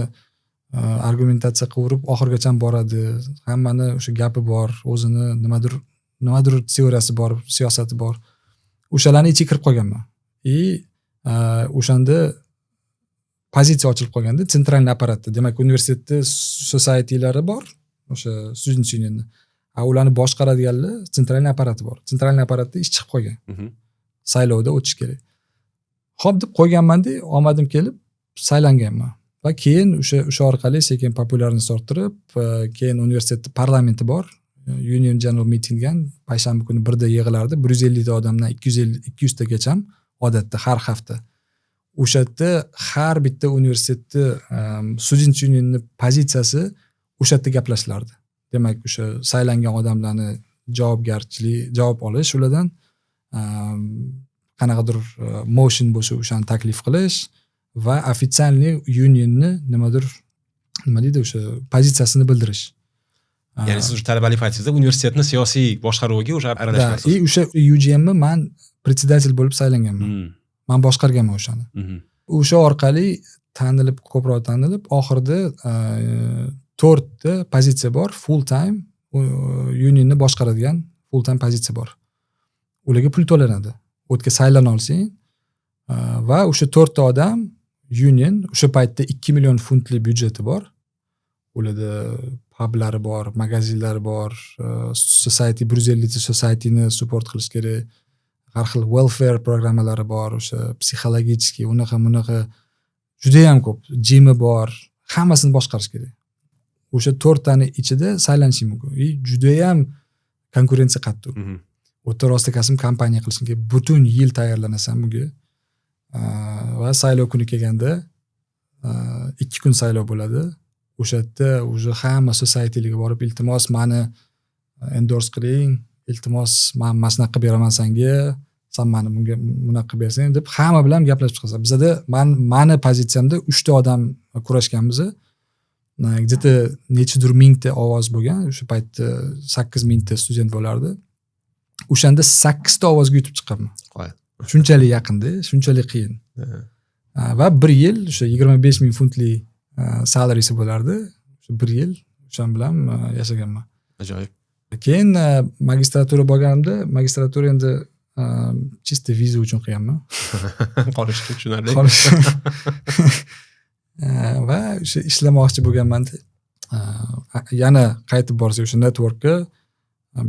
argumentatsiya qilaverib oxirigacha boradi. Hammani o'sha gapi bor, o'zini nimadir teoriyasi bor, siyosati bor. O'shalarni ichiga kirib qolganman и o'shanda pozitsiya ochilib qolganda центральный apparatda. Demak, universitetda societylari bor, o'sha student unionni, a ularni boshqaradiganlar центральный apparati bor. Центральный apparatda ish chiqib qolgan, saylovda o'tish kerak. Ho'p deb qo'yganmanda, omadim kelib saylanganman va keyin o'sha orqali sekin популярность orttirib, keyin universitetni parlamenti bor, Union General Meeting degan, payshanba kuni birda yig'ilardi, 150 ta odamdan 250, 200 tagacha odatda har hafta. O'sha yerda har bitta universitetni student unionni pozitsiyasi o'sha yerda gaplashilardi. Demak, o'sha saylangan odamlarni javobgarchilik, javob olish ulardan. Qanaqadir motion bo'lsa, o'shani taklif qilish va официальный unionni nimadir, nima deydi, o'sha pozitsiyasini bildirish. Ya'ni siz уже talabalik paytingizda universitetni siyosiy boshqaruviga уже Да, aralashgansiz. И o'sha UGMni man председатель bo'lib saylanganman. Man boshqarganman o'shani. O'sha orqali tanilib, ko'proq tanilib, oxirida to'rtta pozitsiya bor, full time unionni boshqaradigan full time pozitsiya bor. Ularga pul to'lanadi. U yerga saylana olsang va o'sha to'rtta odam union o'sha paytda 2 million funtli byudjeti bor. Ularda publari bor, magazinlari bor, society, 150 ta societyni support qilish kerak. Har xil welfare programmalari bor, o'sha психологический, unaqa bunaqa judayam ko'p. Gymi bor, hammasini boshqarish kerak. O'sha to'rttani ichida saylanishing mumkin. И judayam konkurensiya qattiq. U yerda rostakasm kompaniya qilishing kerak. Butun yil tayyorlanasan bunga. Va saylov kuni kelganda 2 kun saylov bo'ladi. O'sha yerda уже hamma societylarga borib, iltimos, mani endorse qiling, iltimos, man mana shunaqa qilib beraman sanga, san mani bunga bunaqa qilib bersang, deb hamma bilan gaplashib chiqasan. Bizada mani pozitsiyamda uchta odam kurashganmiz. Где то nechidir mingta ovoz bo'lgan o'sha paytda, 8000 ta student bo'lardi o'shanda, sakkizta ovozga yutib chiqqanman. Qoyil. Shunchalik yaqinda, shunchalik qiyin. Va bir yil o'sha 25 000 funtli salarysi bo'lardi. O'sha bir yil o'shan bilan yashaganman. Ajoyib. Keyin magistratura borganimda, magistratura endi чисто viza uchun qilganman. Qolish uchun, tushunarli. Qolish va o'sha ishlamoqchi bo'lganmanda, yana qaytib borsak o'sha networkka,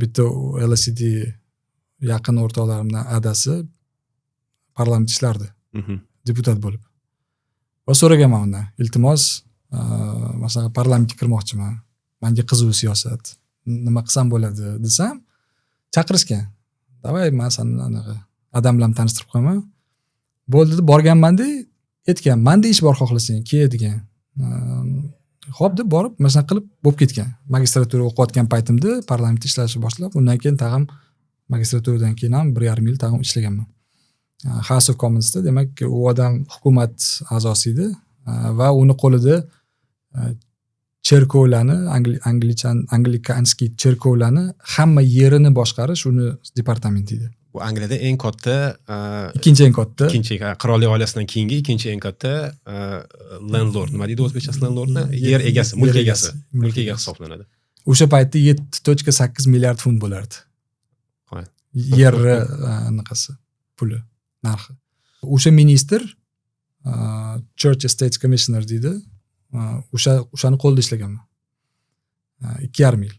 bitta LSEda yaqin o'rtoqlarimdan adasi parlamentda ishlardi deputat bo'lib va so'raganman undan, iltimos, masalan, parlamentga kirmoqchiman, manga qiziq siyosat, nima qilsam bo'ladi, desam, chaqirishgan. Давай, man sani anaqa adam bilan tanishtirib qo'yaman, bo'ldi, deb borganmanda, aytgan, manda ish bor, xohlasang kel, degan. Ho'p, deb borib, mana shunaqa qilib bo'lib ketgan. Magistratura o'qiyotgan paytimda parlamentda ishlashni boshlab, undan keyin tag'in magistraturadan keyin ham 1,5 yil tag'in ishlaganman House of Commonsda. Demak, u odam hukumat a'zosi edi va uni qo'lida cherkovlarni, anglichan, англиканский cherkovlarni hamma yerini boshqarish uni departamenti edi. Bu Angliyada eng katta Ikkinchi eng katta. Ikkinchi, qirollik oilasidan keyingi ikkinchi eng katta landlord, nima deydi o'zbekchasi landlordni, yer egasi, mulk Yer egasi, egasi, mulk egasi hisoblanadi. O'sha paytda 7,8 milliard funt bo'lardi Qoyil. yerni anaqasi, puli, narxi. O'sha ministr, Church Estates Commissioner deydi, o'shani qo'lida ishlaganman 2,5 yil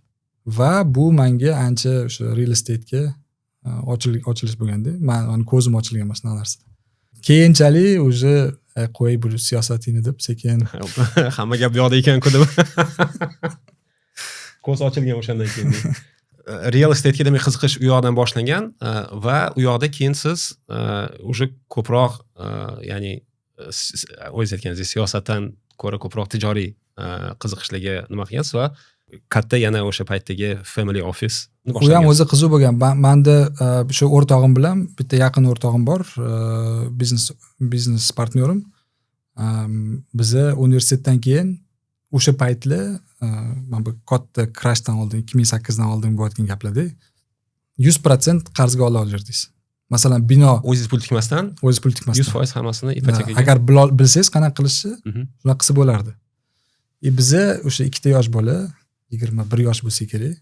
va bu manga ancha o'sha real estatega ochilish bo'lganda, mani ko'zim ochilgan mana shunaqa narsada. Keyinchalik уже qo'y bu siyosatingni, deb sekin Hamma gap bu yoqda ekan-ku, deb ko'z ochilgan o'shandan keyin. Real estatega demak qiziqish u yoqdan boshlangan va u yoqda keyin siz уже ko'proq, ya'ni o'zingiz aytganingizdek, siyosatdan ko'ra ko'proq tijoriy qiziqishlarga nima qilgansiz va katta yana o'sha paytdagi family office. U ham o'zi qiziq bo'lgan. Manda shu o'rtog'im bilan, bitta yaqin o'rtog'im bor, biznes partnyorim. Biza universitetdan keyin o'sha paytlar, mana bu katta crashdan oldin, 2008dan oldin bo'layotgan gaplarda, 100% qarzga ola olardingiz, masalan, bino. O'zingiz pul tikmasdan? O'zingiz pul tikmasdan. 100% hammasini ipotekaga. Agar bilsangiz qanaqa qilishni, shunaqa qilsa bo'lardi. И biza o'sha ikkita yosh bola, 21 yosh bo'lsa kerak,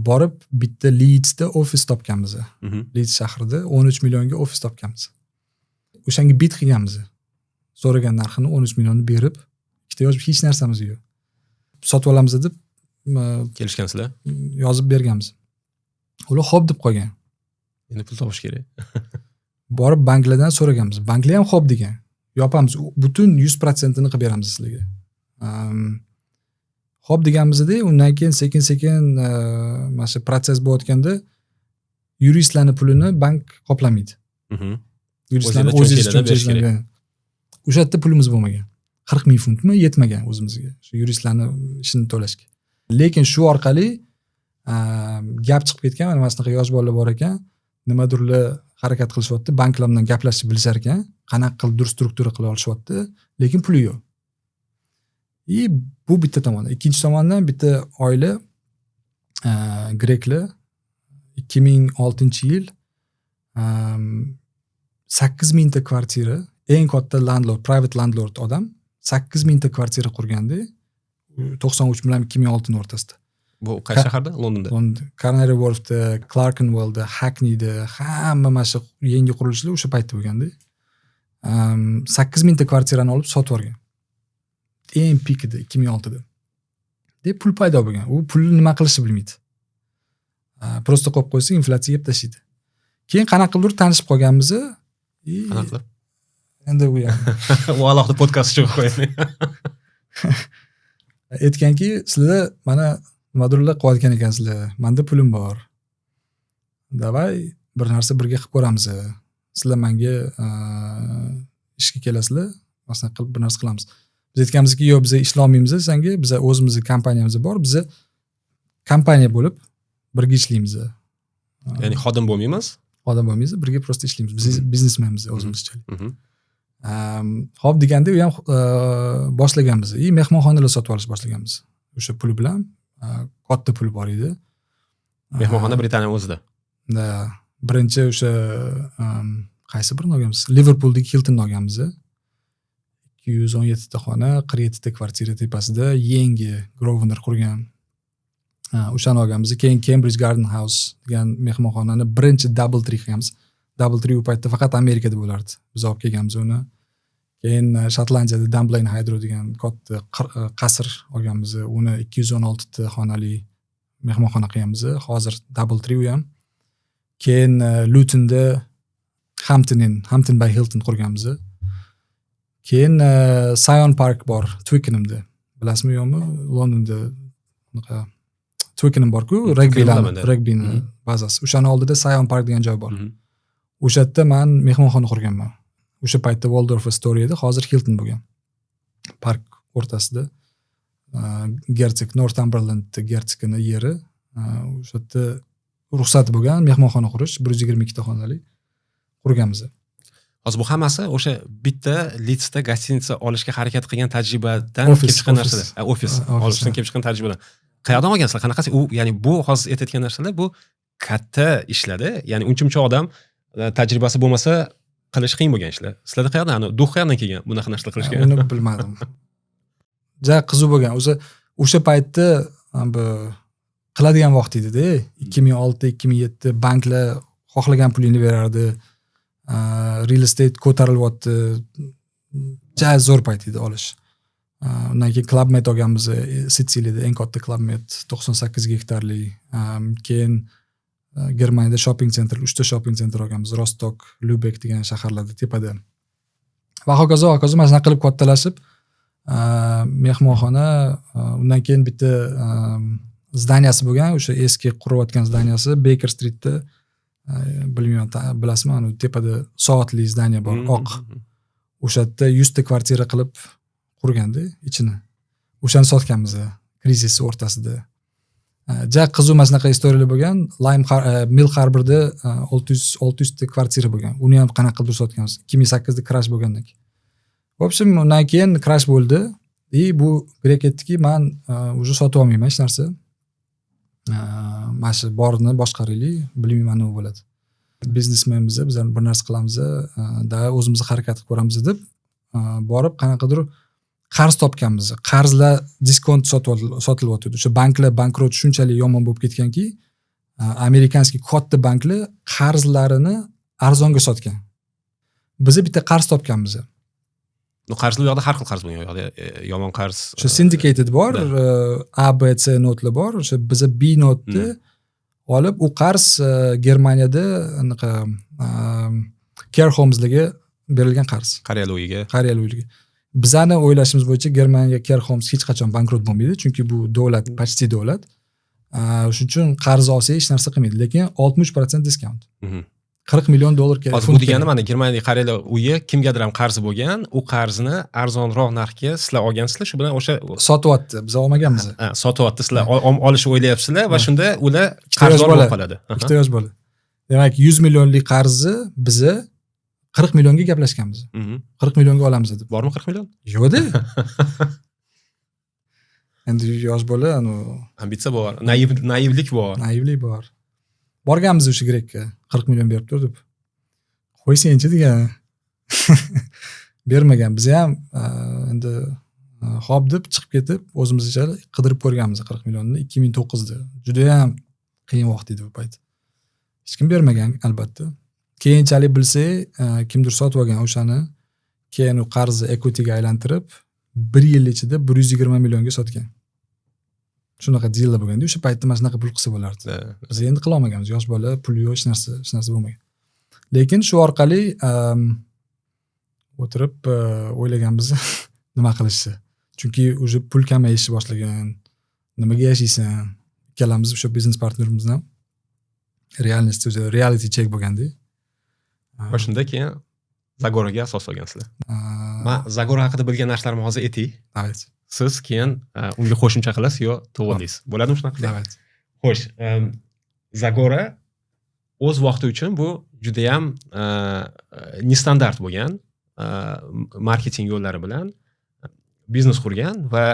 borib bitta Lidsda ofis topganmiz. Lids shahrida 13 millionga ofis topganmiz. O'shanga bid qilganmiz, so'ragan narxini, 13 millionni berib, ikkita yosh, hech narsamiz yo'q, sotib olamiz, deb Kelishgansizlar. yozib berganmiz. Ular ho'p, deb qo'ygan. Endi pul topish kerak. Borib banklardan so'raganmiz, banklar ham ho'p degan, yopamiz, butun 100%ini qilib beramiz sizlarga. Ho'p deganmizda, undan keyin sekin sekin mana shu protsess bo'layotganda yuristlarni pulini bank qoplamaydi. Yuristlarni O'zinglar o'zingiz cho'ntaklardan berish kerak. cho'ntakdan. O'sha yerda pulimiz bo'lmagan, 40 000 funtmi, yetmagan o'zimizga shu yuristlarni ishini to'lashga. Lekin shu orqali gap chiqib ketgan, mana shunaqa yosh bolalar bor ekan, nimadirlar Harakat qilishyapti, banklar bilan gaplashib bilishar ekan, qanaqa qilib durust struktura qila olishyapti, lekin puli yo'q. И bu bitta tomondan. Ikkinchi tomondan bitta oila, greklar, 2006-yil 8000 ta kvartira, eng katta landlord, private landlord odam 8000 ta kvartira qurganda, 93 bilan 2006ni o'rtasida. Bu qaysi shaharda? Londonda? London, Canary Wharfda, Clerkenwellda, Hackneyda, hamma mana shu yangi qurilishlar o'sha paytda bo'lganda. 8000 ta kvartirani olib sotib yuborgan. Eng pikida, 2006da. Deb pul paydo bo'lgan. U pulni nima qilishni bilmaydi. Просто qo'yib qo'ysa, inflyatsiya yeb tashlaydi. Keyin qanaqa qilibdir tanishib qolganmiz. И Qanaqa qilib? Endi u ham U alohida podkast uchun qo'yaylik. Aytganki, sizlar mana nimadirlar qilayotgan ekansizlar, manda pulim bor, давай bir narsa birga qilib ko'ramiz, sizlar manga ishga kelasizlar, masalan qilib bir narsa qilamiz. Biz aytganmizki, yo'q, biz ishlolmaymiz sanga, biza o'zimizni kompaniyamiz bor, biza kompaniya bo'lib birga ishlaymiz. Ya'ni xodim bo'lmaymiz. Odam bo'lmaymiz, birga просто ishlaymiz, biz biznesmenmiz o'zimizchalik. Ho'p deganda u ham boshlaganmiz и mehmonxonalar sotib olish boshlaganmiz o'sha pul bilan. Katta pul bor edi. Mehmonxona Britaniya o'zida. Да, birinchi o'sha qaysi birini olganmiz, Liverpuldagi Hiltonni olganmiz, 217 ta xona, 47 ta kvartira, tepasida yangi Grosvenor qurgan. O'shani olganmiz. Keyin Cambridge Garden House degan mehmonxonani birinchi Double Tree qilganmiz. Double Tree u paytda faqat Amerikada bo'lardi, biz olib kelganmiz uni. Keyin Shotlandiyada Dunblane Hydro degan katta qasr olganmiz, uni 216 ta xonali mehmonxona qilganmiz, hozir Double Tree u ham. Keyin Lutonda Hampton Inn, Hampton by Hilton qurganmiz. Keyin Syon Park bor Twickenhamda, bilasizmi yo'qmi, Londonda unaqa Twickenham borku, regbini Bilaman. Regbini bazasi, o'shani oldida Syon Park degan joy bor. O'sha yerda man mehmonxona qurganman. O'sha paytda Waldorf Astoria edi, hozir Hilton bo'lgan. Park o'rtasida gersog, Northumberland gersogini yeri, o'sha yerda ruxsat bo'lgan mehmonxona qurish, 122 ta xonali qurganmiz. Hozir bu hammasi o'sha bitta Lidsda гостиница olishga harakat qilgan tajribadan Ofis, kelib chiqqan ofis. narsalar. Ha, ofis Ha, ofis, olishdan ha. kelib chiqqan tajribadan. Qayerdan olgansizlar? Qanaqasi? U, ya'ni bu hozir aytayotgan narsalar, bu katta ishlarda, ya'ni uncha muncha odam tajribasi bo'lmasa qilish qiyin bo'lgan ishlar. Sizlarda qayerdan, ani дух qayerdan kelgan bunaqa narsalar qilishga? Uni bilmadim, ja qiziq bo'lgan o'zi. O'sha paytda bu qiladigan vaqt edida, 2006, 2007, banklar xohlagan pulingni berardi, real estate ko'tarilyapti, ja zo'r payt edi olish. Undan keyin Club Med olganmiz, Sitsiliyada eng katta Club Med, 98 gektarli. Keyin Germaniyada shopping center, uchta shopping center olganmiz, Rostok, Lyubek degan shaharlarda tepada va hokazo, hokazo. Mana shunaqa qilib kattalashib, mehmonxona, undan keyin bitta здания si bo'lgan, o'sha eski qurayotgan здания si Baker Streetda, bilmayman, bilasizmi, anavi tepada soatli здание bor, oq, o'sha yerda 100 ta kvartira qilib qurganda ichini, o'shani sotganmiz krizis o'rtasida. Ja qiziq mana shunaqa история lar bo'lgan. Lime Mill Harborda 600 ta kvartira bo'lgan, uni ham qanaqa qilib sotganmiz 2008da crash bo'lgandan keyin. В общем, undan keyin crash bo'ldi и bu grek aytdiki, man уже sotib olmayman hech narsa, mana shu borini boshqaraylik, bilmayman nima bo'ladi, biznesmen biza, bizlar bir narsa qilamiz da, o'zimiz harakat qilib ko'ramiz deb borib qanaqadir qarz topganmiz. Qarzlar diskont sotilyotgandi. O'sha banklar bankrot, shunchalik yomon bo'lib ketganki, американский katta banklar qarzlarini arzonga sotgan. Biza bitta qarz topganmiz. Ну, qarzlar u yoqda har xil qarz bo'lgan, u yoqda yomon qarz. O'sha syndicated bor, A, B, C notlar bor. O'sha biza B notni olib, u qarz Germaniyada anaqa care homeslarga berilgan qarz. Qariyalar uyiga. Qariyalar uyiga. Bizani o'ylashimiz bo'yicha, Germaniya care homes hech qachon bankrot bo'lmaydi, chunki bu davlat, почти davlat. Shuning uchun qarz olsak hech narsa qilmaydi, lekin 60% diskont. 40 million dollar kerak. Hozir bu degani, mana Germaniyadagi qariyalar uyi kimgadir ham qarzi bo'lgan, u qarzni arzonroq narxga sizlar olgansizlar, shu bilan o'sha Sotyapti, biz olmaganmiz. Ha, sotyapti, sizlar olishni o'ylayapsizlar va shunda ular Ikkita yosh qarzdor bola. bo'lib qoladi. Ikkita yosh bola. Demak, 100 millionlik qarzni biza 40 millionga gaplashganmiz. 40 millionga olamiz deb. Bormi 40 million? Yo'qda, endi yosh bola anavi. Ambitsiya bor, naivlik bor. Naivlik bor. Borganmiz o'sha grekka, 40 million berib tur deb. Qo'ysenchi degan, bermagan. Biza ham endi hop deb chiqib ketib, o'zimizcha qidirib ko'rganmiz 40 millionni 2009da. Judayam qiyin vaqt edi u payt, hech kim bermagan albatta. Keyinchalik bilsak, kimdir sotib olgan o'shani, keyin u qarzni equityga aylantirib, bir yil ichida 120 millionga sotgan. Shunaqa deal lar bo'lganda o'sha paytda, mana shunaqa pul qilsa bo'lardi. Biz endi qilolmaganmiz, yosh bola, pul yo'q, hech narsa, hech narsa bo'lmagan. Lekin shu orqali o'tirib o'ylaganmiz nima qilishni, chunki уже pul kamayishni boshlagan, nimaga yashaysan. Ikkalamiz o'sha biznes partnerimiz ham реальность, o'zi reality check bo'lganda. Va shunda keyin Zagoraga asos solgansizlar. Man Zagora haqida bilgan narsalarimni hozir aytay. Давайте. Siz keyin unga qo'shimcha qilasiz yo to'g'irlaysiz, bo'ladimi shunaqa qilsak? Давайте. Xo'sh, Zagora o'z vaqti uchun bu judayam нестандартный bo'lgan marketing yo'llari bilan biznes qurgan va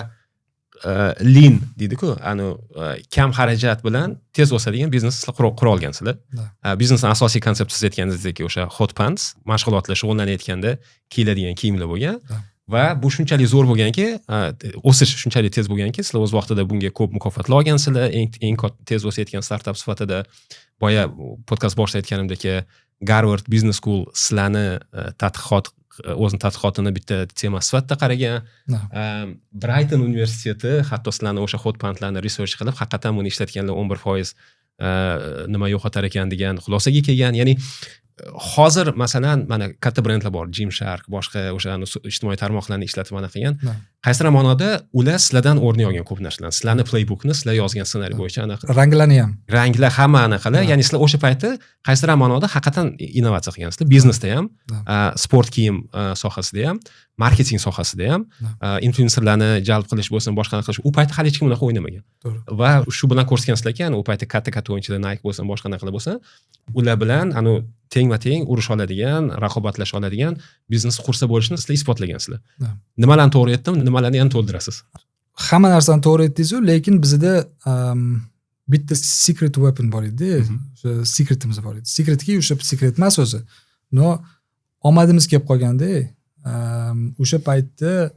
lean deydiku, anu kam xarajat bilan tez o'sadigan biznes sizlar qura olgansizlar. Да. Biznesni asosiy konsepsiyasi, aytganingizdek, o'sha hot pants, mashg'ulotlar, shug'ullanayotganda kiyiladigan kiyimlar bo'lgan. Да. Va bu shunchalik zo'r bo'lganki, o'sish shunchalik tez bo'lganki, sizlar o'z vaqtida bunga ko'p mukofotlar olgansizlar, eng tez o'sayotgan startap sifatida. Boya podkast boshida aytganimdek, Garvard Business School sizlarni tadqiqot, o'zini tadqiqotini bitta tema sifatida qaragan. Да. Brighton universiteti hatto sizlarni o'sha hot pantlarni research qilib, haqiqatdan buni ishlatganlar 11% nima yo'qotar ekan degan xulosaga kelgan. Ya'ni hozir masalan mana katta brendlar bor, Gymshark, boshqa, o'sha ijtimoiy tarmoqlarni ishlatib anaqa qilgan. Qaysidir ma'noda ular sizlardan o'rnak olgan ko'p narsalarni, sizlarni playbookni, sizlar yozgan ssenariy bo'yicha anaqa. Ranglarni ham. Ranglar, hamma anaqalar. Да. Ya'ni sizlar o'sha payti qaysidir ma'noda haqiqatdan innovatsiya qilgansizlar biznesda ham, Да. Sport kiyim sohasida ham, marketing sohasida ham, Да. Inflyuenserlarni jalb qilish bo'lsin, boshqa qilish, u paytda hali hech kim unaqa o'ynamagan. Va shu bilan ko'rsatgansizlarki, u payti katta katta o'yinchilar, Nike bo'lsin, boshqa anaqalar bo'lsin, ular bilan anavi tengma teng urusha oladigan, raqobatlasha oladigan biznes qursa bo'lishini sizlar isbotlagansizlar. Да. Nimalarni to'g'ri aytdim, nimalarni yana to'ldirasiz? Hamma narsani to'g'ri aytdingizu, lekin bizda bitta secret weapon bor edida. O'sha secretimiz bor edi, secretki o'sha secret emas o'zi, но omadimiz kelib qolganda. O'sha paytda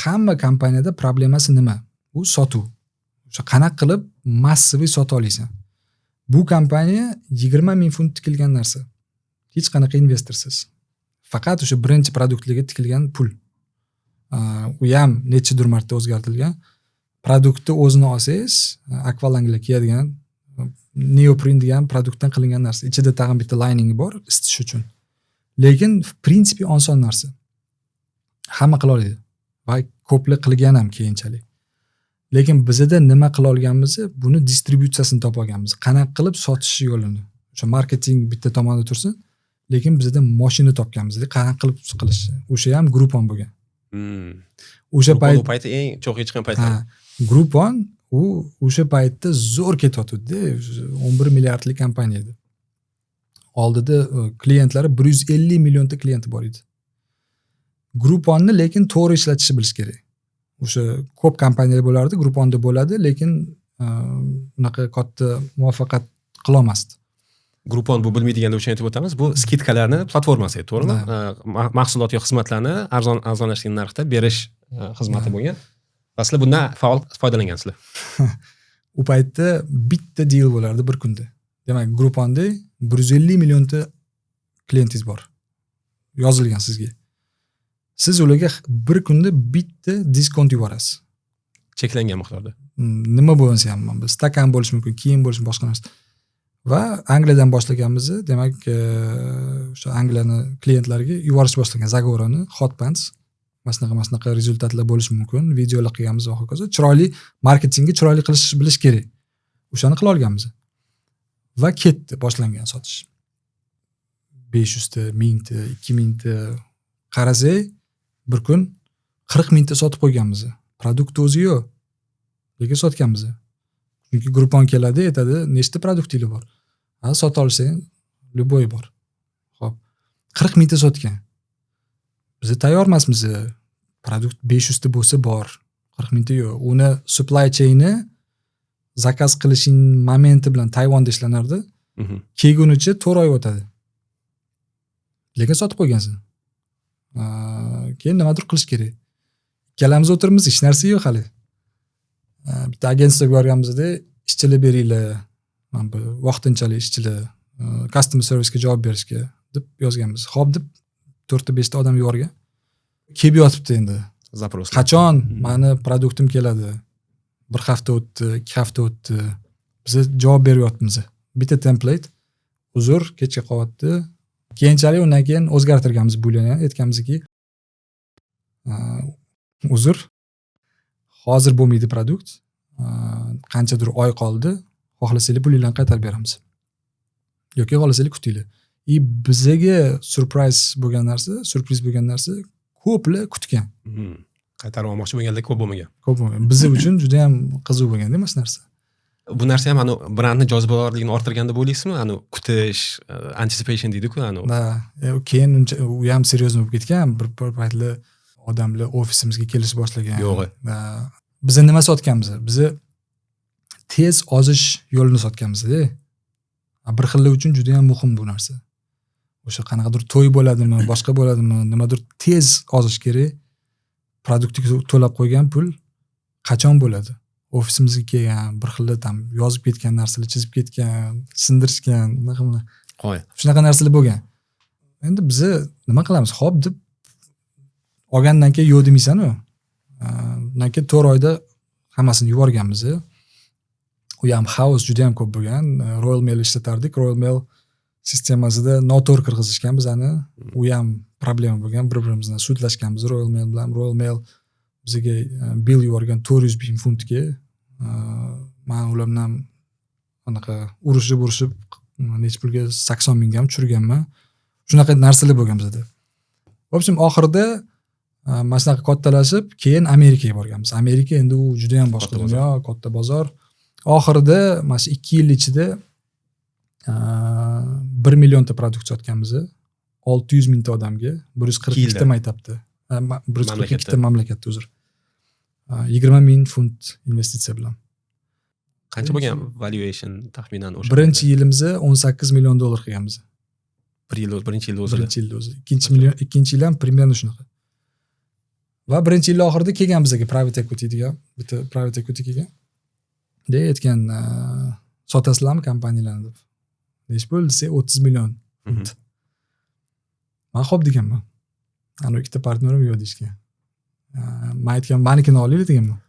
hamma kompaniyada problemasi nima? U sotuv. O'sha qanaqa qilib массовый sota olasan. Bu kompaniya 20 000 funt tikilgan narsa, hech qanaqa investorsiz, faqat o'sha birinchi produktlarga tikilgan pul. U ham nechadir marta o'zgartirilgan. Produktni o'zini olsangiz, akvalanglar kiyadigan neopren degan produktdan qilingan narsa, ichida tag'in bitta liningi bor isitish uchun, lekin в принципе oson narsa, hamma qila oladi va ko'plar qilgan ham keyinchalik. Lekin bizada nima qila olganmiz? Buni distributsiyasini topa olganmiz, qanaqa qilib sotish yo'lini. O'sha marketing bitta tomonda tursin, lekin bizada moshina topganmiz, qanaqa qilib qilishni. O'sha ham Groupon bo'lgan o'sha Groupon payt. U payti eng cho'g'i chiqqan paytlar. Ha, Groupon u o'sha paytda zo'r ketyotgandi, 11 milliardlik kompaniya edi. Oldida klientlari, 150 millionta klienti bor edi Grouponni. Lekin to'g'ri ishlatishni bilish kerak. O'sha ko'p kompaniyalar bo'lardi, Grouponda bo'ladi, lekin unaqa katta muvaffaqiyat qilolmasdi. Groupon, bu bilmaydiganlar uchun aytib o'tamiz, bu скидка larni platformasi edi, to'g'rimi? Да. Mahsulot yo xizmatlarni arzon, arzonlashgan narxda berish xizmati Да. bo'lgan va sizlar bundan faol foydalangansizlar. U paytda bitta deal bo'lardi bir kunda. Demak, Grouponda 150 millionta klientingiz bor yozilgan sizga, siz ularga bir kunda bitta diskont yuborasiz. Cheklangan miqdorda. Nima bo'lsa ham, bu stakan bo'lishi mumkin, kiyim bo'lishi mumkin, boshqa narsa. Va Angliyadan boshlaganmiz. Demak, o'sha Angliyani klientlariga yuborish boshlagan Zagorani hot pants, mana shunaqa, mana shunaqa rezultatlar bo'lishi mumkin, videolar qilganmiz va hokazo. Chiroyli marketingni chiroyli qilish bilish kerak, o'shani qila olganmiz va ketdi, boshlangan sotish, 500 ta, 1000 ta, 2000 ta. Qarasak, bir kun 40 000 ta sotib qo'yganmiz. Produkt o'zi yo'q, lekin sotganmiz, chunki Groupon keladi, aytadi: "Nechta produktinglar bor?" Ha, sota olsang, любой bor. Ho'p, 40 mingta sotgan. Biz tayyor emasmiz, продукт 500 ta bo'lsa bor, 40 mingta yo'q. Uni supply chaini заказ qilishing momenti bilan Tayvanda ishlanardi, kelgunicha 4 oy o'tadi, lekin sotib qo'ygansan. Keyin nimadir qilish kerak. Ikkalamiz o'tiribmiz, hech narsa yo'q hali. Bitta агентство ga borganmizda, ishchilar beringlar, mana bu vaqtinchalik ishchilar, customer service ga javob berishga deb yozganmiz. Ho'p deb to'rtta beshta odam yuborgan. Kelib yotibdi endi. Запрос. Qachon mani продукт im keladi? Bir hafta o'tdi, 2 hafta o'tdi, biza javob beryapmiz bitta template: uzr, kechga qolyapti. Keyinchalik undan keyin o'zgartirganmiz bularni, aytganmizki, uzr, hozir bo'lmaydi продукт, qanchadir oy qoldi, xohlasanglar, pulinglarni qaytarib beramiz yoki xohlasanglar, kutinglar. И bizaga surprise bo'lgan narsa, syurpriz bo'lgan narsa, ko'plar kutgan. Qaytarib olmoqchi bo'lganlar ko'p bo'lmagan. Ko'p bo'lmagan. Biz uchun juda yam qiziq bo'lganda mana shu narsa. Bu narsa ham anavi brendni jozibadorligini orttirgan deb o'ylaysizmi? Anavi kutish, anticipation deydiku anavi. Да, keyin uncha u ham серьезно bo'lib ketgan. Bir paytlar odamlar ofisimizga kelishni boshlagan. Yo'g'i. Да. Biza nima sotganmiz? Biza tez ozish yo'lini sotganmizda. Bir xillar uchun juda yam muhim bu narsa. O'sha qanaqadir to'y bo'ladimi, boshqa bo'ladimi, nimadir tez ozish kerak, продукт ga to'lab qo'ygan pul qachon bo'ladi? Ofisimizga kelgan, bir xilda там yozib ketgan narsalar, chizib ketgan, sindirishgan, unaqa bunaqa. Qoyil. Shunaqa narsalar bo'lgan. Endi biza nima qilamiz? Ho'p deb olgandan keyin yo'q demaysanu. Undan keyin 4 oyda hammasini yuborganmiz. U ham xaos juda yam ko'p bo'lgan. Royal Mail ishlatardik. Royal Mail sistemasida noto'g'ri kirgizishgan bizani. U ham problema bo'lgan, bir birimizdan sudlashganmiz Royal Mail bilan. Royal Mail bizga bill yuborgan 400 ming funtga. Man ular bilan anaqa urushib urushib necha pulga, 80 mingga ham tushirganman. Shunaqa narsalar bo'lgan bizada. В общем, oxirida mana shunaqa kattalashib, keyin Amerikaga borganmiz. Amerika endi u judayam boshqa Katta bozor. dunyo, katta bozor. Oxirida mana shu 2 yil ichida 1 millionta продукт sotganmiz 600 mingta odamga, 142 Ikki yilda. ta maktabda, 142 ta Mamlakatda. mamlakatda, uzr, 20 ming funt investitsiya bilan. Qancha bo'lgan valuation taxminan o'sha Birinchi paytda? yilimizni 18 million dollar qilganmiz. Bir yil, birinchi yilda o'zida. Birinchi yilda o'zi. Ikkinchi million, ikkinchi yil ham примерно shunaqa. Va birinchi yil oxirida kelgan bizga private equity degan bitta private equity kelgan de, aytgan, sotasizlarmi kompaniyalarni deb. Nechi bo'ldi desak, 30 million funt. Man ho'p deganman, anavi ikkita partnyorim yo'q deyishgan. Man aytgan, manikini olinglar deganman.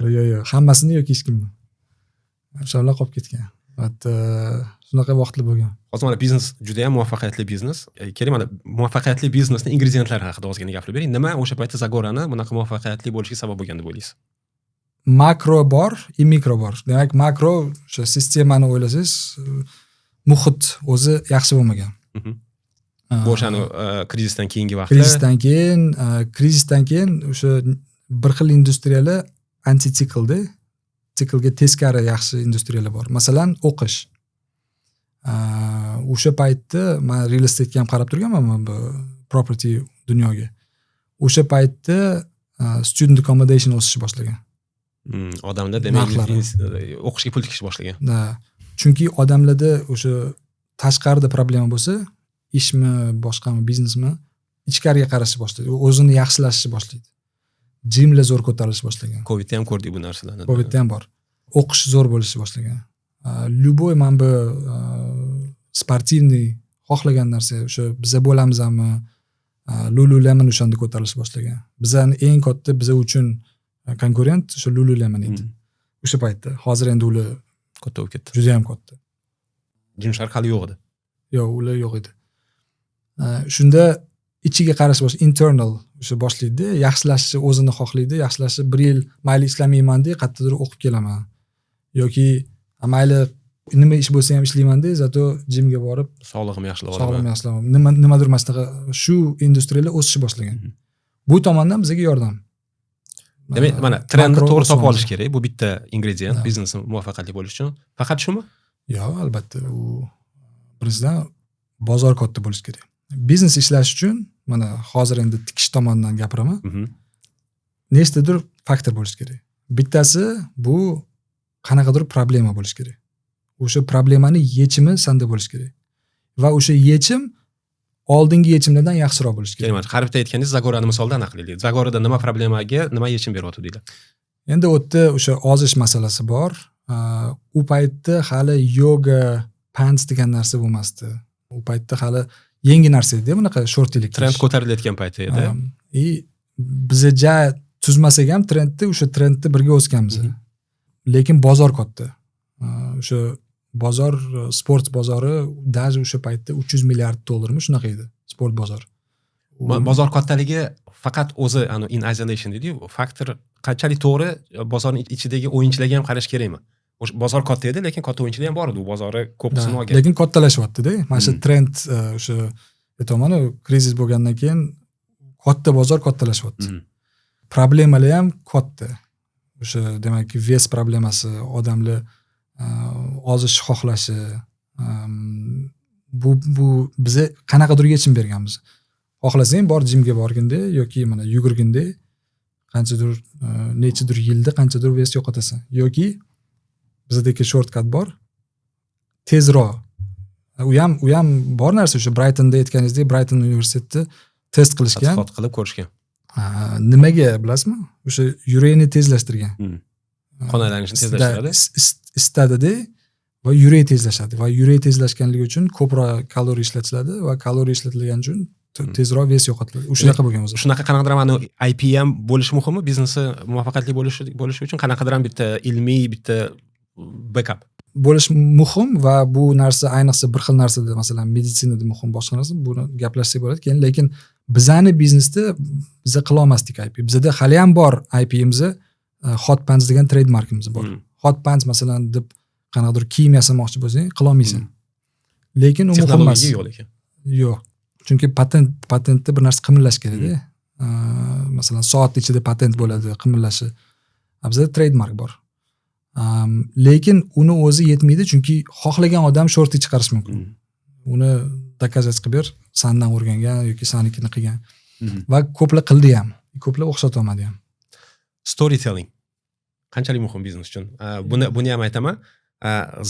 Yo'q, yo'q, hammasini yoki hech kimni. O'shalar qolib ketgan. Вот, shunaqa vaqtlar bo'lgan. Hozir mana biznes juda yam muvaffaqiyatli biznes. Keling, mana muvaffaqiyatli biznesni ingredientlari haqida ozgina gapirib bering. Nima o'sha paytda Zagorani bunaqa muvaffaqiyatli bo'lishiga sabab bo'lgan deb o'ylaysiz? Makro bor и mikro bor. Demak, makro o'sha sistemani o'ylasangiz, muhit o'zi yaxshi bo'lmagan. Bu o'shani krizisdan keyingi vaqtda. Krizisdan keyin o'sha bir xil industriyalar antitsiklda, siklga teskari yaxshi industriyalar bor. Masalan, o'qish. O'sha paytda man real estate'ga ham qarab turganman, man bu property dunyoga. O'sha paytda student accommodation o'sishni boshlagan. Odamlar demak Narxlari. O'qishga pul tikishni boshlagan. Да. Chunki odamlarda o'sha tashqarida problema bo'lsa, ishmi, boshqami, biznesmi, ichkariga qarashni boshlaydi. U o'zini yaxshilashni boshlaydi. Gymlar zo'r ko'tarilishni boshlagan. Covidda ham ko'rdik bu narsalarni. Covidda ham bor. O'qish zo'r bo'lishni boshlagan. Любой mana bu спортивный xohlagan narsa, o'sha biza bo'lamizmi, Lululemon o'shanda ko'tarilishni boshlagan. Bizani eng katta biza uchun konkurent o'sha Lululemon edi. O'sha paytda. Hozir endi ular Katta bo'lib ketdi. juda ham katta. Gymshark hali yo'q edi. Yo'q, ular yo'q edi. Shunda ichiga qarash bosh internal o'sha boshlaydi, yaxshilashni o'zini xohlaydi, yaxshilashni. Bir yil mayli ishlamayman de, qayerdadir o'qib kelaman. Yoki mayli nima ish bo'lsa ham ishlayman de, зато gymga borib Sog'lig'imni yaxshilab sog'lig'imni olaman. yaxshilaman. Nimadir mana shunaqa shu industriyalar o'sishni boshlagan. Bu tomondan bizga yordam. Demak, mana trendni Makro to'g'ri topib o'smamiz. olish kerak. Bu bitta ingredient Да. biznesni muvaffaqiyatli bo'lish uchun. Faqat shumi? Yo'q, albatta u Birinchidan, bozor katta bo'lishi kerak. Biznes ishlash uchun, mana hozir endi tikish tomonidan gapiraman. Nechtadir faktor bo'lishi kerak. Bittasi, bu qanaqadir problema bo'lishi kerak. O'sha problemani yechimi sanda bo'lishi kerak. Va o'sha yechim oldingi yechimlardan yaxshiroq bo'lishi kerak. Keling, har bitta aytganingiz Zagorani misolda aniq qilaylik. Zagorada nima problemaga nima yechim beryotgandinglar? Endi u yerda o'sha ozish masalasi bor. U paytda hali yoga pants degan narsa bo'lmasdi. U paytda hali yangi narsa edi bunaqa shortilik. Trend ko'tarilayotgan payti edi. И biza ja tuzmasak ham trendni, o'sha trendni birga o'sganmiz. Lekin bozor katta. O'sha bozor, sport bozori даже o'sha paytda 300 milliard dollarmi, shunaqa edi sport bozori. Bozor kattaligi faqat o'zi anu in isolation deydiyu, faktor qanchalik to'g'ri? Bozorni ichidagi o'yinchilarga ham qarash kerakmi? O'sha bozor katta edi, lekin katta o'yinchilar ham bor edi, u bozori ko'p qismini olgan. Lekin kattalashyaptida. Mana shu trend, o'sha aytyapmanu, krizis bo'lgandan keyin katta bozor kattalashyapti. Problemalar ham katta. O'sha, demak, вес problemasi, odamlar ozish xohlashi, bu biza qanaqadir yechim berganmiz. Xohlasang, bor, jimga borginda yoki mana yugurginda, qanchadir, nechadir yilda qanchadir вес yo'qotasan. Yoki bizdagi shortcut bor. Tezroq. U ham bor narsa, o'sha Brightonda aytganingizdek, Brighton universitetida test qilishgan. Tadqiqot qilib ko'rishgan. Nimaga bilasizmi? O'sha yurakni tezlashtirgan. Qon aylanishini tezlashtiradi. Isitadida va yurak tezlashadi va yurak tezlashganligi uchun ko'proq kaloriya ishlatiladi va kaloriya ishlatilgani uchun tezroq вес yo'qotiladi. U shunaqa bo'lgan o'zi. Shunaqa qanaqadir ham IP ham bo'lishi muhimmi biznesi muvaffaqiyatli bo'lishi uchun? Qanaqadir ham bitta ilmiy bitta backup bo'lishi muhim va bu narsa ayniqsa bir xil narsada, masalan, meditsinada muhim, boshqa narsa, buni gaplashsak bo'ladi keyin. Lekin bizani biznesda biza qilolmasdik IP. Bizada haliyam bor IPimiz, Hot Pants degan trademarkimiz bor. Hot Pants, masalan, deb qanaqadir kiyim yasamoqchi bo'lsang, qilolmaysan. Lekin u muhim emas. Texnologiya yo'q lekin. Yo'q, chunki patentda bir narsa qimillash kerakda. Masalan, soat ichida patent bo'ladi qimillashi. A bizada trademark bor. Lekin uni o'zi yetmaydi, chunki xohlagan odam shorti chiqarishi mumkin. Uni доказать qilib ber, sandan o'rgangan yoki sanikini qilgan. Va ko'plar qildi ham, ko'plar o'xshatolmadi ham. Storytelling qanchalik muhim biznes uchun? Buni ham aytaman.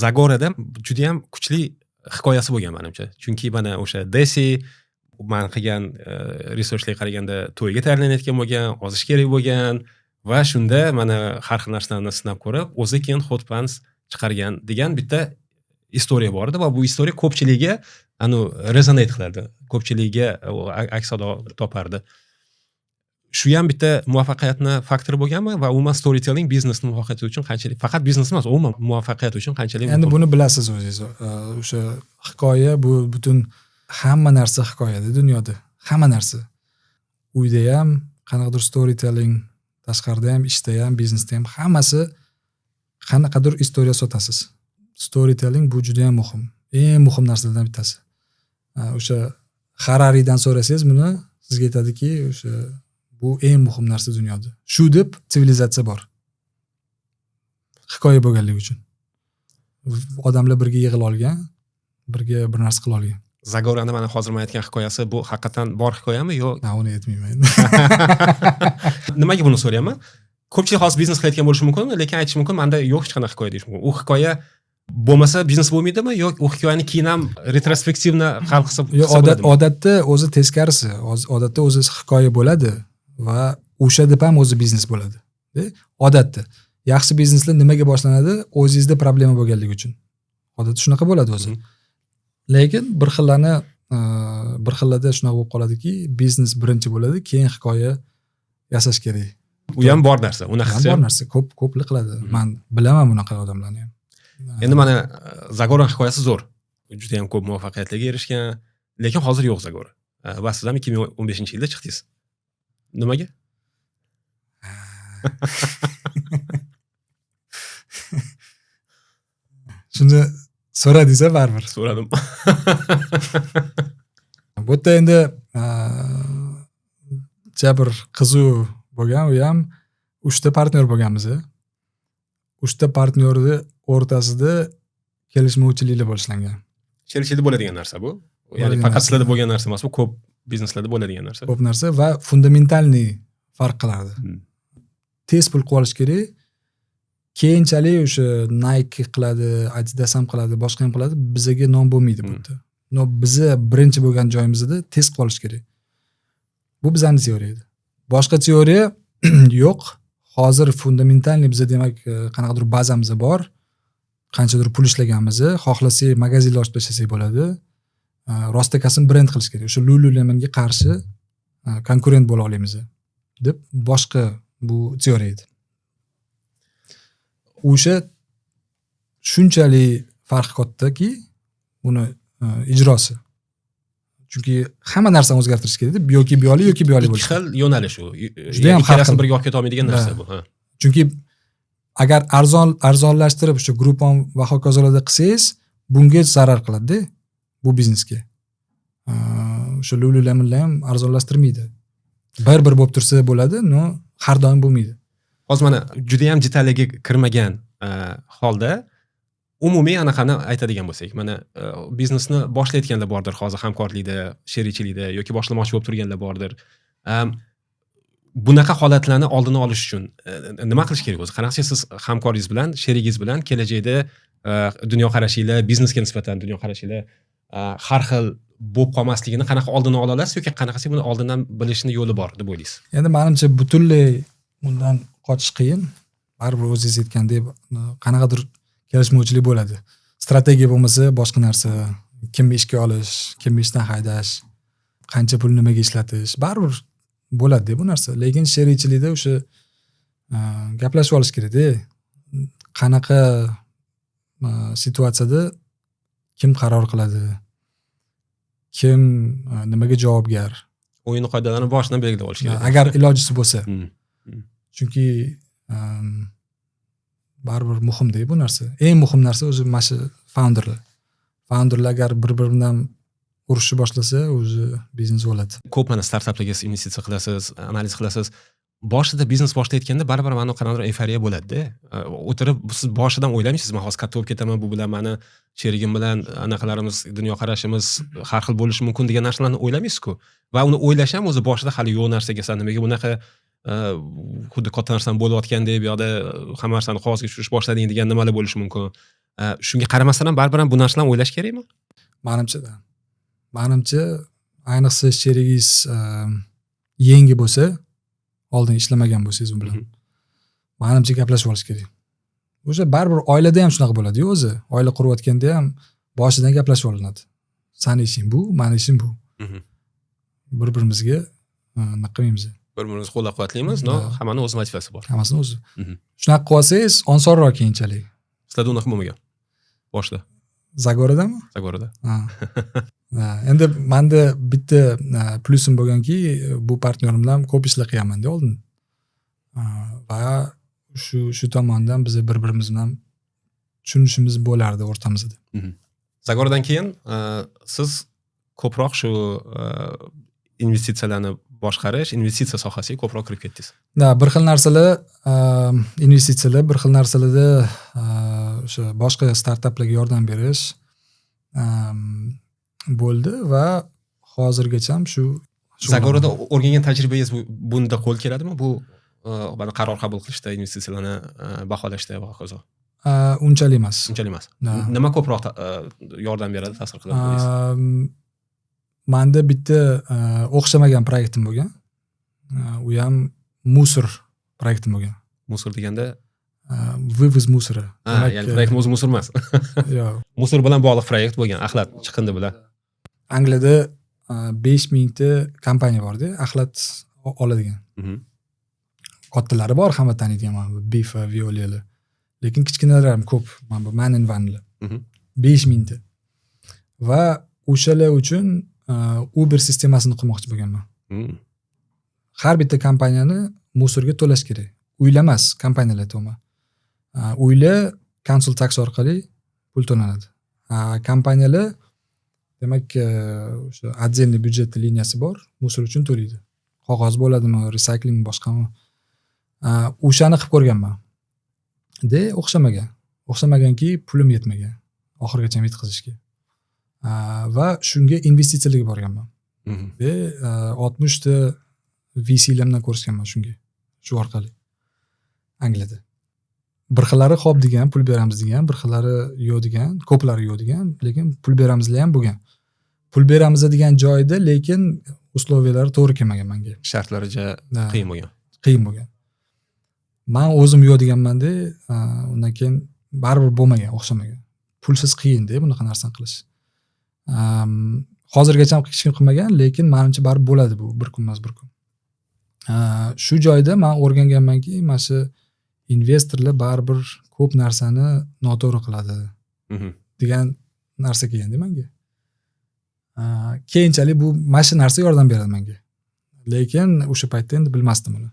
Zagorada judayam kuchli hikoyasi bo'lgan manimcha, chunki mana o'sha Desi, man qilgan researchlarga qaraganda, to'yga tayyorlanayotgan bo'lgan, ozish kerak bo'lgan va shunda mana har xil narsalarni sinab ko'rib, o'zi keyin Hot Pants chiqargan degan bitta история bor edi va bu история ko'pchilikka anu resonate qiladi, ko'pchilikka aks sado topardi. Shu ham bitta muvaffaqiyatni faktori bo'lganmi va umuman storytelling biznesni muvaffaqiyati uchun qanchalik, faqat biznes emas, umuman muvaffaqiyat uchun qanchalik Endi muhim? buni bilasiz o'zingiz. O'sha hikoya, bu butun hamma narsa hikoyada dunyoda, hamma narsa. Uyda ham qanaqadir storytelling, tashqarida ham, ishda ham, biznesda ham, hammasi qanaqadir история sotasiz. Storytelling bu juda ham muhim, eng muhim narsalardan bittasi. O'sha Hararidan so'rasangiz, buni sizga aytadiki, o'sha bu eng muhim narsa dunyoda, shu deb sivilizatsiya bor, hikoya bo'lganligi uchun odamlar birga yig'ila olgan, birga bir narsa qila olgan. Zagorani mana hozir man aytgan hikoyasi, bu haqiqatdan bor hikoyami yo Ha, uni aytmayman endi. Nimaga buni so'rayapman? Ko'pchilik hozir biznes qilayotgan bo'lishi mumkin, lekin aytishi mumkin, manda yo'q hech qanaqa hikoya deyish mumkin. U hikoya bo'lmasa, biznes bo'lmaydimi yoki u hikoyani keyin ham ретроспективно hal qilsa Yo'q, qilsa odat bo'ladimi? Odatda o'zi teskarisi. Odatda o'zi hikoya bo'ladi va o'sha deb ham o'zi biznes bo'ladi. De? Odatda yaxshi bizneslar nimaga boshlanadi? O'zingizda problema bo'lganligi uchun. Odatda shunaqa bo'ladi o'zi. Lekin bir xillarni, bir xillarda shunaqa bo'lib qoladiki, biznes birinchi bo'ladi, keyin hikoya yasash kerak. U ham bor narsa, unaqa Ham qilsa bor ham. narsa, ko'p ko'plar qiladi. Man bilaman bunaqa odamlarni ham. Endi mana Zagora hikoyasi zo'r, juda yam ko'p muvaffaqiyatlarga erishgan, lekin hozir yo'q Zagora. Va siz ham 2015-yilda chiqdingiz. Nimaga? Shuni so'radingiz a baribir. So'radim. Bu yerda endi ja bir qiziq bo'lgan u ham, uchta partnyor bo'lganmiz. Uchta partnyorni o'rtasida kelishmovchiliklar boshlangan. Sherikchilikda bo'ladigan narsa bu. Ya'ni Bo'ladigan faqat narsa. sizlarda bo'lgan narsa emas, bu ko'p bizneslarda bo'ladigan narsa. Ko'p narsa va фундаментальный farq qilardi. Tez pul qilib olish kerak. Keyinchalik o'sha Nike qiladi, Adidas ham qiladi, boshqa ham qiladi, bizaga nom bo'lmaydi bu yerda. Но biza birinchi bo'lgan joyimizda tez qilib olish kerak. Bu bizani теория edi. Boshqa теория yo'q. Hozir фундаментальный biza, demak, qanaqadir bazamiz bor. Qanchadir pul ishlaganmiz. Xohlasak, magazinlar ochib tashlasak bo'ladi. Rostakasini brend qilish kerak. O'sha Lululemonga qarshi конкурент bo'la olamiz deb boshqa bu теория edi. O'sha shunchalik farqi kattaki, uni ijrosi. Chunki hamma narsani o'zgartirish kerakda, yoki bu yoqli, yoki bu yoqli Ikki bo'lishi. xil yo'nalish u. Judayam har Ikkalasini xil. birga olib ketolmaydigan narsa bu. Ha. Chunki agar arzon, arzonlashtirib o'sha Groupon va hokazolarda qilsangiz, bunga zarar qiladi-da, bu biznesga. O'sha Lululemonlar ham arzonlashtirmaydi. Bir-bir bo'lib tursa bo'ladi, но har doim bo'lmaydi. Hozir mana juda ham detaliga kirmagan holda umumiy anaqani aytadigan bo'lsak, mana biznesni boshlayotganlar bordir hozir, hamkorlikda, sherikchilikda yoki boshlamoqchi bo'lib turganlar bordir. Bunaqa holatlarni oldini olish uchun nima qilish kerak o'zi? Qanaqa siz hamkoringiz bilan, sherigingiz bilan kelajakda dunyoqarashinglar, biznesga nisbatan dunyoqarashinglar har xil bo'lib qolmasligini qanaqa oldini ola olasiz yoki qanaqasi buni oldindan bilishni yo'li bor deb o'ylaysiz? Endi manimcha, butunlay bundan qochish qiyin. Baribir o'zingiz aytgandek, qanaqadir kelishmovchilik bo'ladi. Strategiya bo'lmasa, boshqa narsa, kimni ishga olish, kimni ishdan haydash, qancha pul nimaga ishlatish, baribir bo'ladi bu narsa. Lekin sherikchilikda o'sha gaplashib olish kerakda. Qanaqa situatsiyada kim qaror qiladi, kim nimaga javobgar. O'yin qoidalarini boshidan belgilab olish kerak. Agar ilojisi bo'lsa. Chunki baribir muhimda bu narsa. Eng muhim narsa o'zi mana shu founderlar. Founderlar agar bir biri bilan urushishni boshlasa, o'zi biznes o'ladi. Ko'p mana startaplarga investitsiya qilasiz, analiz qilasiz. Boshida, biznes boshlayotganda baribir mana qanaqadir эйфория bo'ladida. O'tirib siz boshidan o'ylamaysiz, man hozir katta bo'lib ketaman, bu bilan mani sherigim bilan anaqalarimiz, dunyoqarashimiz har xil bo'lishi mumkin degan narsalarni o'ylamaysiz-ku. Va uni o'ylash ham o'zi boshida hali yo'q narsaga, san nimaga bunaqa xuddi katta narsani bo'layotgandek, bu yoqda hamma narsani qog'ozga tushirish boshlading degan nimalar bo'lishi mumkin. Shunga qaramasdan ham baribir ham bu narsalarni o'ylash kerakmi? Manimcha, manimcha, ayniqsa sherigingiz yangi bo'lsa, oldin ishlamagan bo'lsangiz u bilan, manimcha, gaplashib olish kerak. O'sha baribir oilada ham shunaqa bo'ladi-yu o'zi. Oila qurayotganda ham boshidan gaplashib olinadi. Sani ishing bu, mani ishim bu. Bir-birimizga anaqa qilmaymiz. Bir-birimizni qo'llab-quvvatlaymiz, но hammani o'z vazifasi bor. Hammasini o'zi. Shunaqa qilib olsangiz osonroq keyinchalik. Sizlarda unaqa bo'lmagan boshida? Zagoradami? Zagorada. Ha. Ha, endi manda bitta plyusim bo'lganki, bu partnyorim bilan ko'p ishlar qilganmanda oldin. Va shu tomondan biz bir birimiz bilan tushunishimiz bo'lardi o'rtamizda. Zagoradan keyin siz ko'proq shu investitsiyalarni boshqarish, investitsiya sohasiga ko'proq kirib ketdingiz. Да, bir xil narsalar investitsiyalar, bir xil narsalarda o'sha boshqa startaplarga yordam berish bo'ldi va hozirgacha shu. Zagorada o'rgangan tajribangiz bunda qo'l keladimi? Bu mana qaror qabul qilishda, investitsiyalarni baholashda va hokazo. Unchalik emas. Unchalik emas. Да. Nima ko'proq yordam beradi, ta'sir qiladi deysiz? Manda bitta o'xshamagan proyektim bo'lgan. U ham мусор proyektim bo'lgan. Мусор deganda? Вывоз мусора. Ha, Demak, ya'ni proyektni o'zi мусор emas. Yo'q. Мусор bilan bog'liq proyekt bo'lgan, axlat, chiqindi bilan. Angliyada 5000 ta kompaniya borda, axlat oladigan. Kattalari bor, hamma taniydigan, mana bu Biffa, Veolialar. Lekin kichkinalari ham ko'p, mana bu Man in Vanlar. 5000 ta. Va o'shalar uchun Uber sistemasini qurmoqchi bo'lganman. Har bitta kompaniyani мусор ga to'lash kerak. Uylar emas, kompaniyalar aytyapman. Uylar council tax orqali pul to'lanadi. Kompaniyalar, demak, o'sha отдельный byudjet liniyasi bor, мусор uchun to'laydi. Qog'oz bo'ladimi, recycling, boshqami. O'shani qilib ko'rganman. De o'xshamagan. O'xshamaganki, pulim yetmagan oxirigacha yetkazishga. Va shunga investitsiyalarga borganman. Ve 60 ta VClar bilan ko'rishganman shunga, shu orqali Angliyada. Bir xillari "Xo'p" degan, pul beramiz degan, bir xillari yo'q degan, ko'plari yo'q degan, lekin pul beramizlar ham bo'lgan. Pul beramiz degan joyda, lekin условия lari to'g'ri kelmagan manga. Shartlari ja qiyin bo'lgan. Qiyin bo'lgan. Man o'zim yo'q deganmanda, undan keyin baribir bo'lmagan, o'xshamagan. Pulsiz qiyinda bunaqa narsani qilish. Hozirgacha ham hech kim qilmagan, lekin manimcha baribir bo'ladi bu bir kun emas bir kun. Shu joyda man o'rganganmanki, mana shu investorlar baribir ko'p narsani noto'g'ri qiladi degan narsa kelganda manga. Keyinchalik bu mana shu narsa yordam beradi menga. Lekin o'sha paytda endi bilmasdim uni.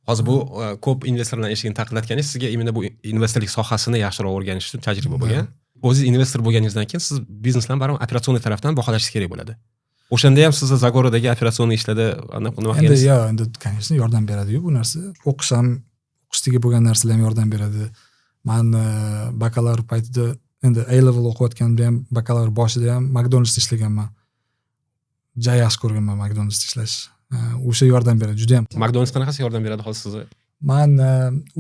Hozir bu ko'p investorlarni eshigini taqillatganingiz sizga именно bu investorlik sohasini yaxshiroq o'rganish uchun tajriba bo'lgan. O'zingiz investor bo'lganingizdan keyin siz bizneslarni baribir операционный tarafdan baholashingiz kerak bo'ladi. O'shanda ham sizni Zagoradagi операционный ishlarda anaqa nima Endi qilgansiz? Yo'q, endi, конечно, yordam beradi-yu bu narsa. O'qish ham, o'qishdagi bo'lgan narsalar ham yordam beradi. Man bakalavr paytida, endi A level o'qiyotganimda ham, bakalavr boshida ham McDonald'sda ishlaganman. Ja yaxshi ko'rganman McDonald'sda ishlash. O'sha yordam beradi judayam. McDonald's qanaqasi yordam beradi hozir sizni? Man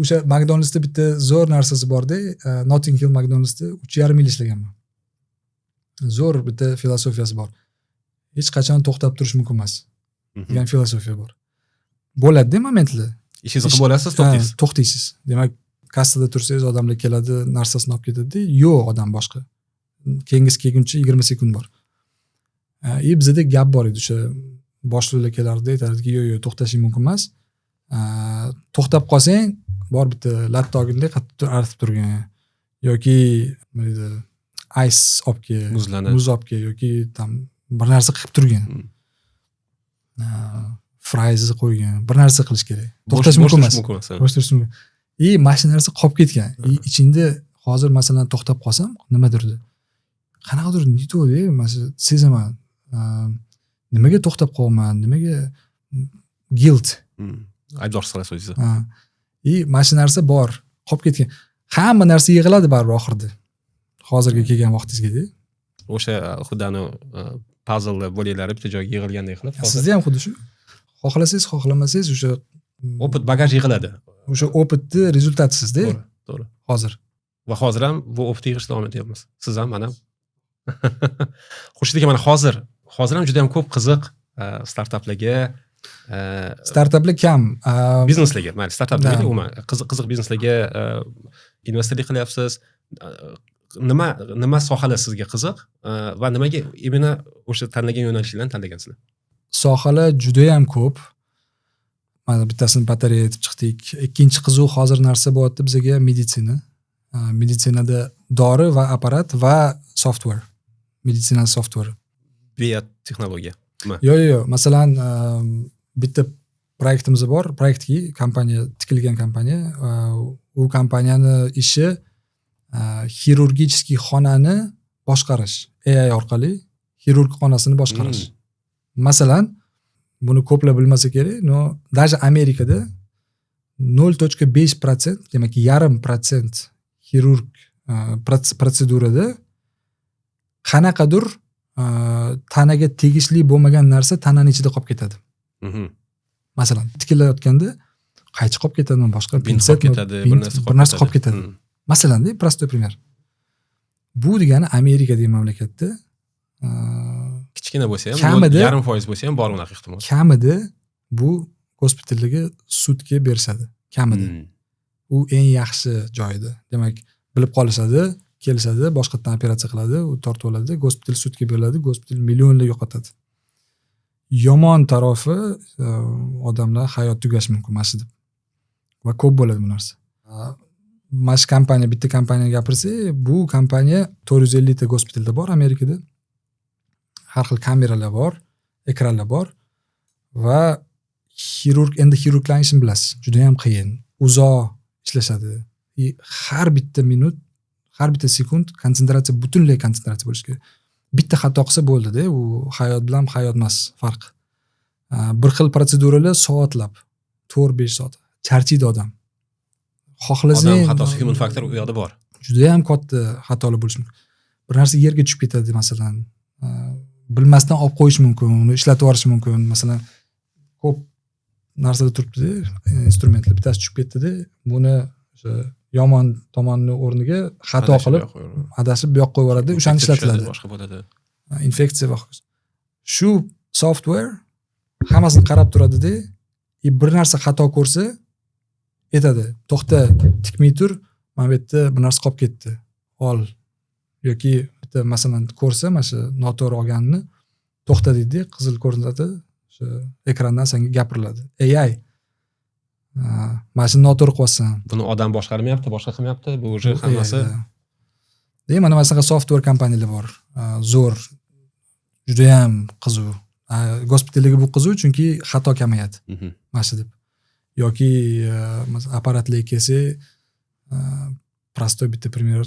o'sha McDonald'sda bitta zo'r narsasi borda, Notting Hill McDonald'sda 3,5 yil ishlaganman. Zo'r bitta filosofiyasi bor. Hech qachon to'xtab turish mumkin emas degan filosofiya bor. Bo'ladi-da momentlar. Ishingizni qilib bo'lasiz, to'xtaysiz. Ha, to'xtaysiz. Demak, kassada tursangiz, odamlar keladi, narsasini olib ketadi. Yo'q, odam boshqa. Keyingisi kelguncha 20 sekund bor. И bizada gap bor edi, o'sha boshliqlar kelardi, aytardiki: "Yo'q, yo'q, to'xtashing mumkin emas. To'xtab qolsang, bor bitta latta olginda, qattiq artib turgin yoki nima deydi, ice olib kel, Muzlani. muz olib kel yoki там bir narsa qilib turgin. Friesni qo'ygin, bir narsa qilish kerak. To'xtash mumkin emas." Mumkin emas, ha. Bo'sh turish mumkin. И mana shu narsa qolib ketgan. И ichingda hozir, masalan, to'xtab qolsam, nimadirdi, qanaqadir не то, mana shu sezaman. Nimaga to'xtab qolyapman, nimaga guilt. Aybdor his qilasiz o'zingizni. Ha. И mana shu narsa bor, qolib ketgan. Hamma narsa yig'iladi baribir oxirida, hozirgi kelgan vaqtingizga. O'sha xuddi anavi puzzle bo'laklari bitta joyga yig'ilgandek qilib hozir Sizda ham xuddi shu, xohlasangiz, xohlamasangiz, o'sha опыт, bagaj yig'iladi. O'sha опыт ni результат isizda. To'g'ri. Hozir. Va hozir ham bu опыт yig'ishda davom etyapmiz. Siz ham, man ham. Xurshid aka, mana hozir ham juda ham ko'p qiziq startaplarga Startaplar kam. Bizneslarga, mayli, startap Да. demaylik, umuman qiziq qiziq bizneslarga investorlik qilyapsiz. Nima sohalar sizga qiziq va nimaga именно o'sha tanlagan yo'nalishlarni tanlagansizlar? Sohalar judayam ko'p. Mana bittasini batareya aytib chiqdik. Ikkinchi qiziq hozir narsa bo'lyapti bizaga meditsina. Meditsinada dori va apparat va software, meditsina software. Biotexnologiya? Yo'q, masalan, bitta proyektimiz bor, proyektki kompaniya, tikilgan kompaniya. U kompaniyani ishi хирургический xonani boshqarish, AI orqali xirurg xonasini boshqarish. Masalan, buni ko'plar bilmasa kerak, но даже Amerikada 0,5%, demak, 0,5% xirurg protsedurada qanaqadir tanaga tegishli bo'lmagan narsa tanani ichida qolib ketadi. Masalan, tikilayotganda qaychi qolib ketadimi, boshqa Bint qolib pinsetmi, ketadi, bir bint, narsa bir narsa qolib ketadi. Masalanda, простой пример. Bu degani Amerikadagi mamlakatda Kichkina bo'lsa ham, 0,5% bo'lsa ham bor unaqa ehtimol. Kamida bu gospitallarga sudga berishadi. Kamida. U eng yaxshi joyida. Demak, bilib qolishadi, kelishadi, boshqatdan operatsiya qiladi, u tortib oladi, gospital sudga beriladi, gospital millionlar yo'qotadi. Yomon tarafi odamlar hayot tugashi mumkin mana shu deb. Va ko'p bo'ladi bu narsa. Mana shu kompaniya, bitta kompaniyani gapirsak, bu kompaniya 450 ta gospitalda bor Amerikada. Har xil kameralar bor, ekranlar bor va xirurg, endi xirurglarning ishini bilasiz, juda ham qiyin, uzoq ishlashadi. И har bitta minut, har bitta sekund konsentratsiya, butunlay konsentratsiya bo'lishi kerak. Bitta xato qilsa bo'ldi-da, u hayot bilan hayot emas farq. Bir xil protseduralar soatlab, 4-5 soat. Charchaydi odam. Xohlasang, Odam xatosi, human factor u yoqda bor. Juda ham katta xatolar bo'lishi mumkin. Bir narsa yerga tushib ketadi masalan. Bilmasdan olib qo'yish mumkin, uni ishlatib yuborish mumkin. Masalan, ko'p narsalar turibdida, instrumentlar, bittasi tushib ketdida, buni o'sha yomon tomonni o'rniga xato Adashib qilib bu yoqqa qo'yib- adashib bu yoqqa qo'yib yuboradi, o'shani Infeksiya tushadi, ishlatiladi. Boshqa bo'ladi. Infeksiya va hokazo. Shu software hammasini qarab turadida и bir narsa xato ko'rsa, aytadi: "To'xta, tikmay tur, mana bu yerda bir narsa qolib ketdi, ol." Yoki bitta, masalan, ko'rsa mana shu noto'g'ri olganini, "To'xta" deydi, qizil ko'rsatadi, o'sha ekrandan senga gapiriladi AI: "Mana shuni noto'g'ri qilyapsan." Buni odam boshqarmayapti, boshqa qilmayapti, bu уже hammasi. Demak, mana shunaqa software kompaniyalar bor. Zo'r, judayam qiziq. Gospitalga bu qiziq, chunki xato kamayadi mana shu deb. Yoki masalan, apparatlarga kelsak, простой bitta пример: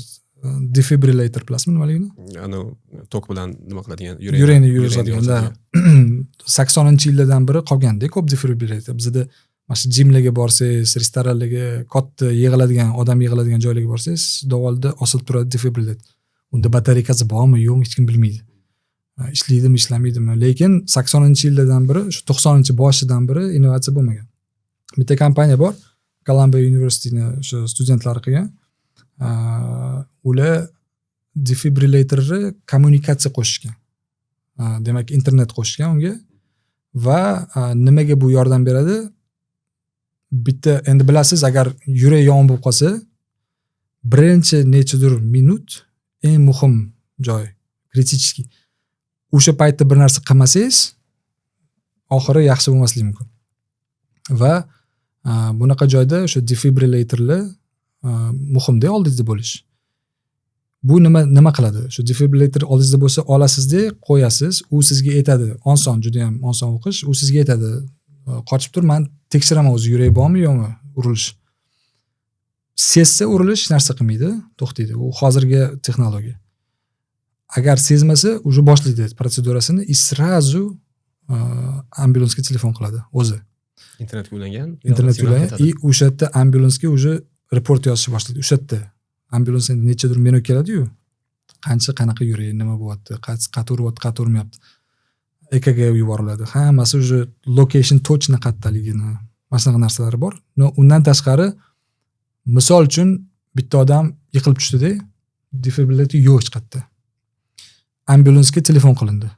defibrillator, bilasizmi nimaligini? Anavi tok bilan nima qiladigan. Yurakni yurg'izadigan. 80-yillardan beri qolganda ko'p defibrillator bizada. Mana shu gymlarga borsangiz, restoranlarga, katta yig'iladigan, odam yig'iladigan joylarga borsangiz, devorda osilib turadi defibrillator. Unda batareykasi bormi, yo'qmi, hech kim bilmaydi, ishlaydimi, ishlamaydimi. Lekin 80-yillardan beri, shu 90- boshidan beri innovatsiya bo'lmagan. Bitta kompaniya bor, Columbia Universityni o'sha studentlari qilgan. Ular defibrillatorni kommunikatsiya qo'shishgan, demak, internet qo'shishgan unga. Va nimaga bu yordam beradi? Bitta, endi bilasiz, agar yurak yomon bo'lib qolsa, birinchi nechadir minut eng muhim joy, критический. O'sha paytda bir narsa qilmasangiz, oxiri yaxshi bo'lmasligi mumkin. Va bunaqa joyda o'sha defibrillatorlar muhimda oldingizda bo'lishi. Bu nima qiladi? Shu defibrillator oldingizda bo'lsa, olasizda, qo'yasiz, u sizga aytadi. Oson, judayam oson o'qish. U sizga aytadi: "Qochib tur, man tekshiraman o'zi, yurak bormi, yo'qmi, urilish." Sezsa urilish, hech narsa qilmaydi, to'xtaydi. U hozirgi texnologiya. Agar sezmasa, уже boshlaydi protsedurasini и сразу ambulansga telefon qiladi o'zi. Internetga ulangan. Internet signal ulangan. ketadi. И o'sha yerda ambulansga уже report yozishni boshlaydi o'sha yerda. Ambulans endi nechadir minut keladiyu, qancha, qanaqa yurak, nima bo'lyapti, qayerda uryapti, qayerda urmayapti, ЭКГ yuboriladi, hammasi уже location точно qayerdaligini, mana shunaqa narsalari bor. Но undan tashqari, misol uchun, bitta odam yiqilib tushdida, defibrillator yo'q hech qayerda, ambulansga telefon qilindi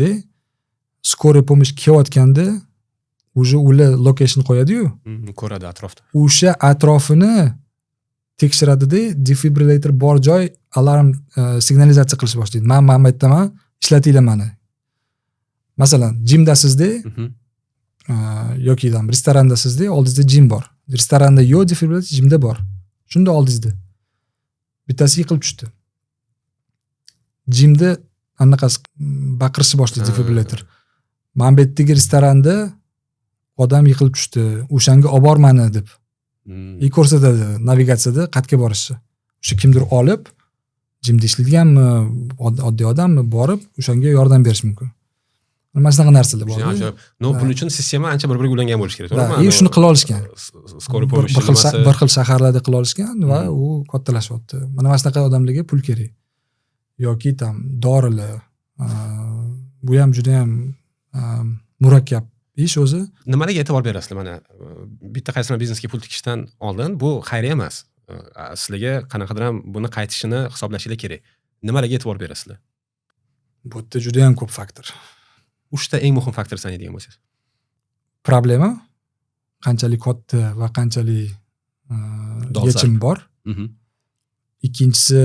de, скорый помощь kelayotganda уже ular location qo'yadiyu. Ko'radi atrofda. O'sha atrofini tekshiradida, defibrillator bor joy alarm, signalizatsiya qilishni boshlaydi: "Man bu yerdaman, ishlatinglar mani." Masalan, gymdasizda yoki там restorandasizda, oldingizda gym bor, restoranda yo'q defibrillator, gymda bor. Shunda oldingizda bittasi yiqilib tushdi, gymda anaqasi baqirishni boshlaydi defibrillator: "Mana bu yerdagi restoranda odam yiqilib tushdi, o'shanga olib bor mani", deb. И ko'rsatadi navigatsiyada qayerga borishni. O'sha kimdir olib, gymda ishlaydiganmi, oddiy odammi, borib o'shanga yordam berish mumkin. Mana shunaqa narsalar bor. Juda ajoyib. Но buning uchun sistema ancha bir biriga ulangan bo'lishi kerak, to'g'rimi? И shuni qila olishgan. Скорый Bir помощь bir xil nimasi- bir xil shaharlarda qila olishgan va u kattalashyapti. Mana shunaqa odamlarga pul kerak. Yoki там dorilar, bu ham judayam murakkab ish o'zi. Nimalarga e'tibor berasizlar? Mana bitta qaysidir biznesga pul tikishdan oldin, bu xayriya emas, sizlarga qanaqadir ham buni qaytishini hisoblashinglar kerak. Nimalarga e'tibor berasizlar? Bu yerda judayam ko'p faktor. Uchta eng muhim faktor sanaydigan bo'lsangiz. Problema qanchalik katta va qanchalik Dolzarb. yechim bor. Ikkinchisi,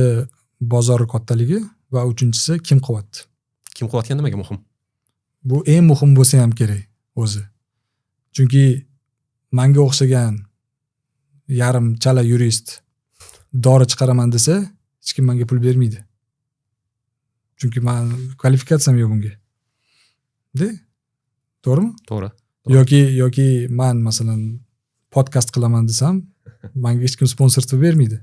bozor kattaligi va uchinchisi, kim qilyapti. Kim qilayotgani nimaga muhim? Bu eng muhim bo'lsa ham kerak o'zi. Chunki manga o'xshagan yarim chala yurist dori chiqaraman desa, hech kim menga pul bermaydi. Chunki man kvalifikatsiyam yo'q bunga. De? To'g'rimi? To'g'ri. Yoki man, masalan, podkast qilaman desam, menga hech kim sponsorство bermaydi.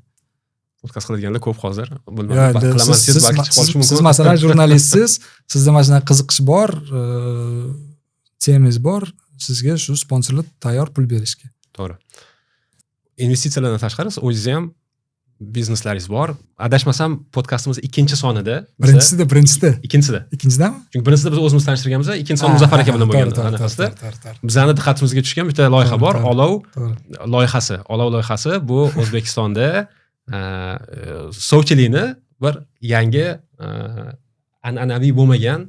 Podkast qiladiganlar ko'p hozir. Yo, Bilmadim, endi qilaman siz, desangiz, siz, balki chiqib siz, qolishi mumkin. Siz, masalan, jurnalistsiz, sizda mana shunaqa qiziqish bor, temangiz bor, sizga shu sponsorlar tayyor pul berishga. To'g'ri. Investitsiyalardan tashqari, siz o'zingiz ham Bizneslaringiz bor. Adashmasam, podkastimiz ikkinchi sonida. Birinchisida. Ikkinchisida. Ikkinchisidami? Chunki birinchisida biz o'zimiz tanishtirganmiz, ikkinchi son Muzaffar aka bilan bo'lgan anaqasida. To'g'ri. Bizani diqqatimizga tushgan bitta loyiha bor, Olov loyihasi. Olov loyihasi bu O'zbekistonda sovchilikni bir yangi, an'anaviy bo'lmagan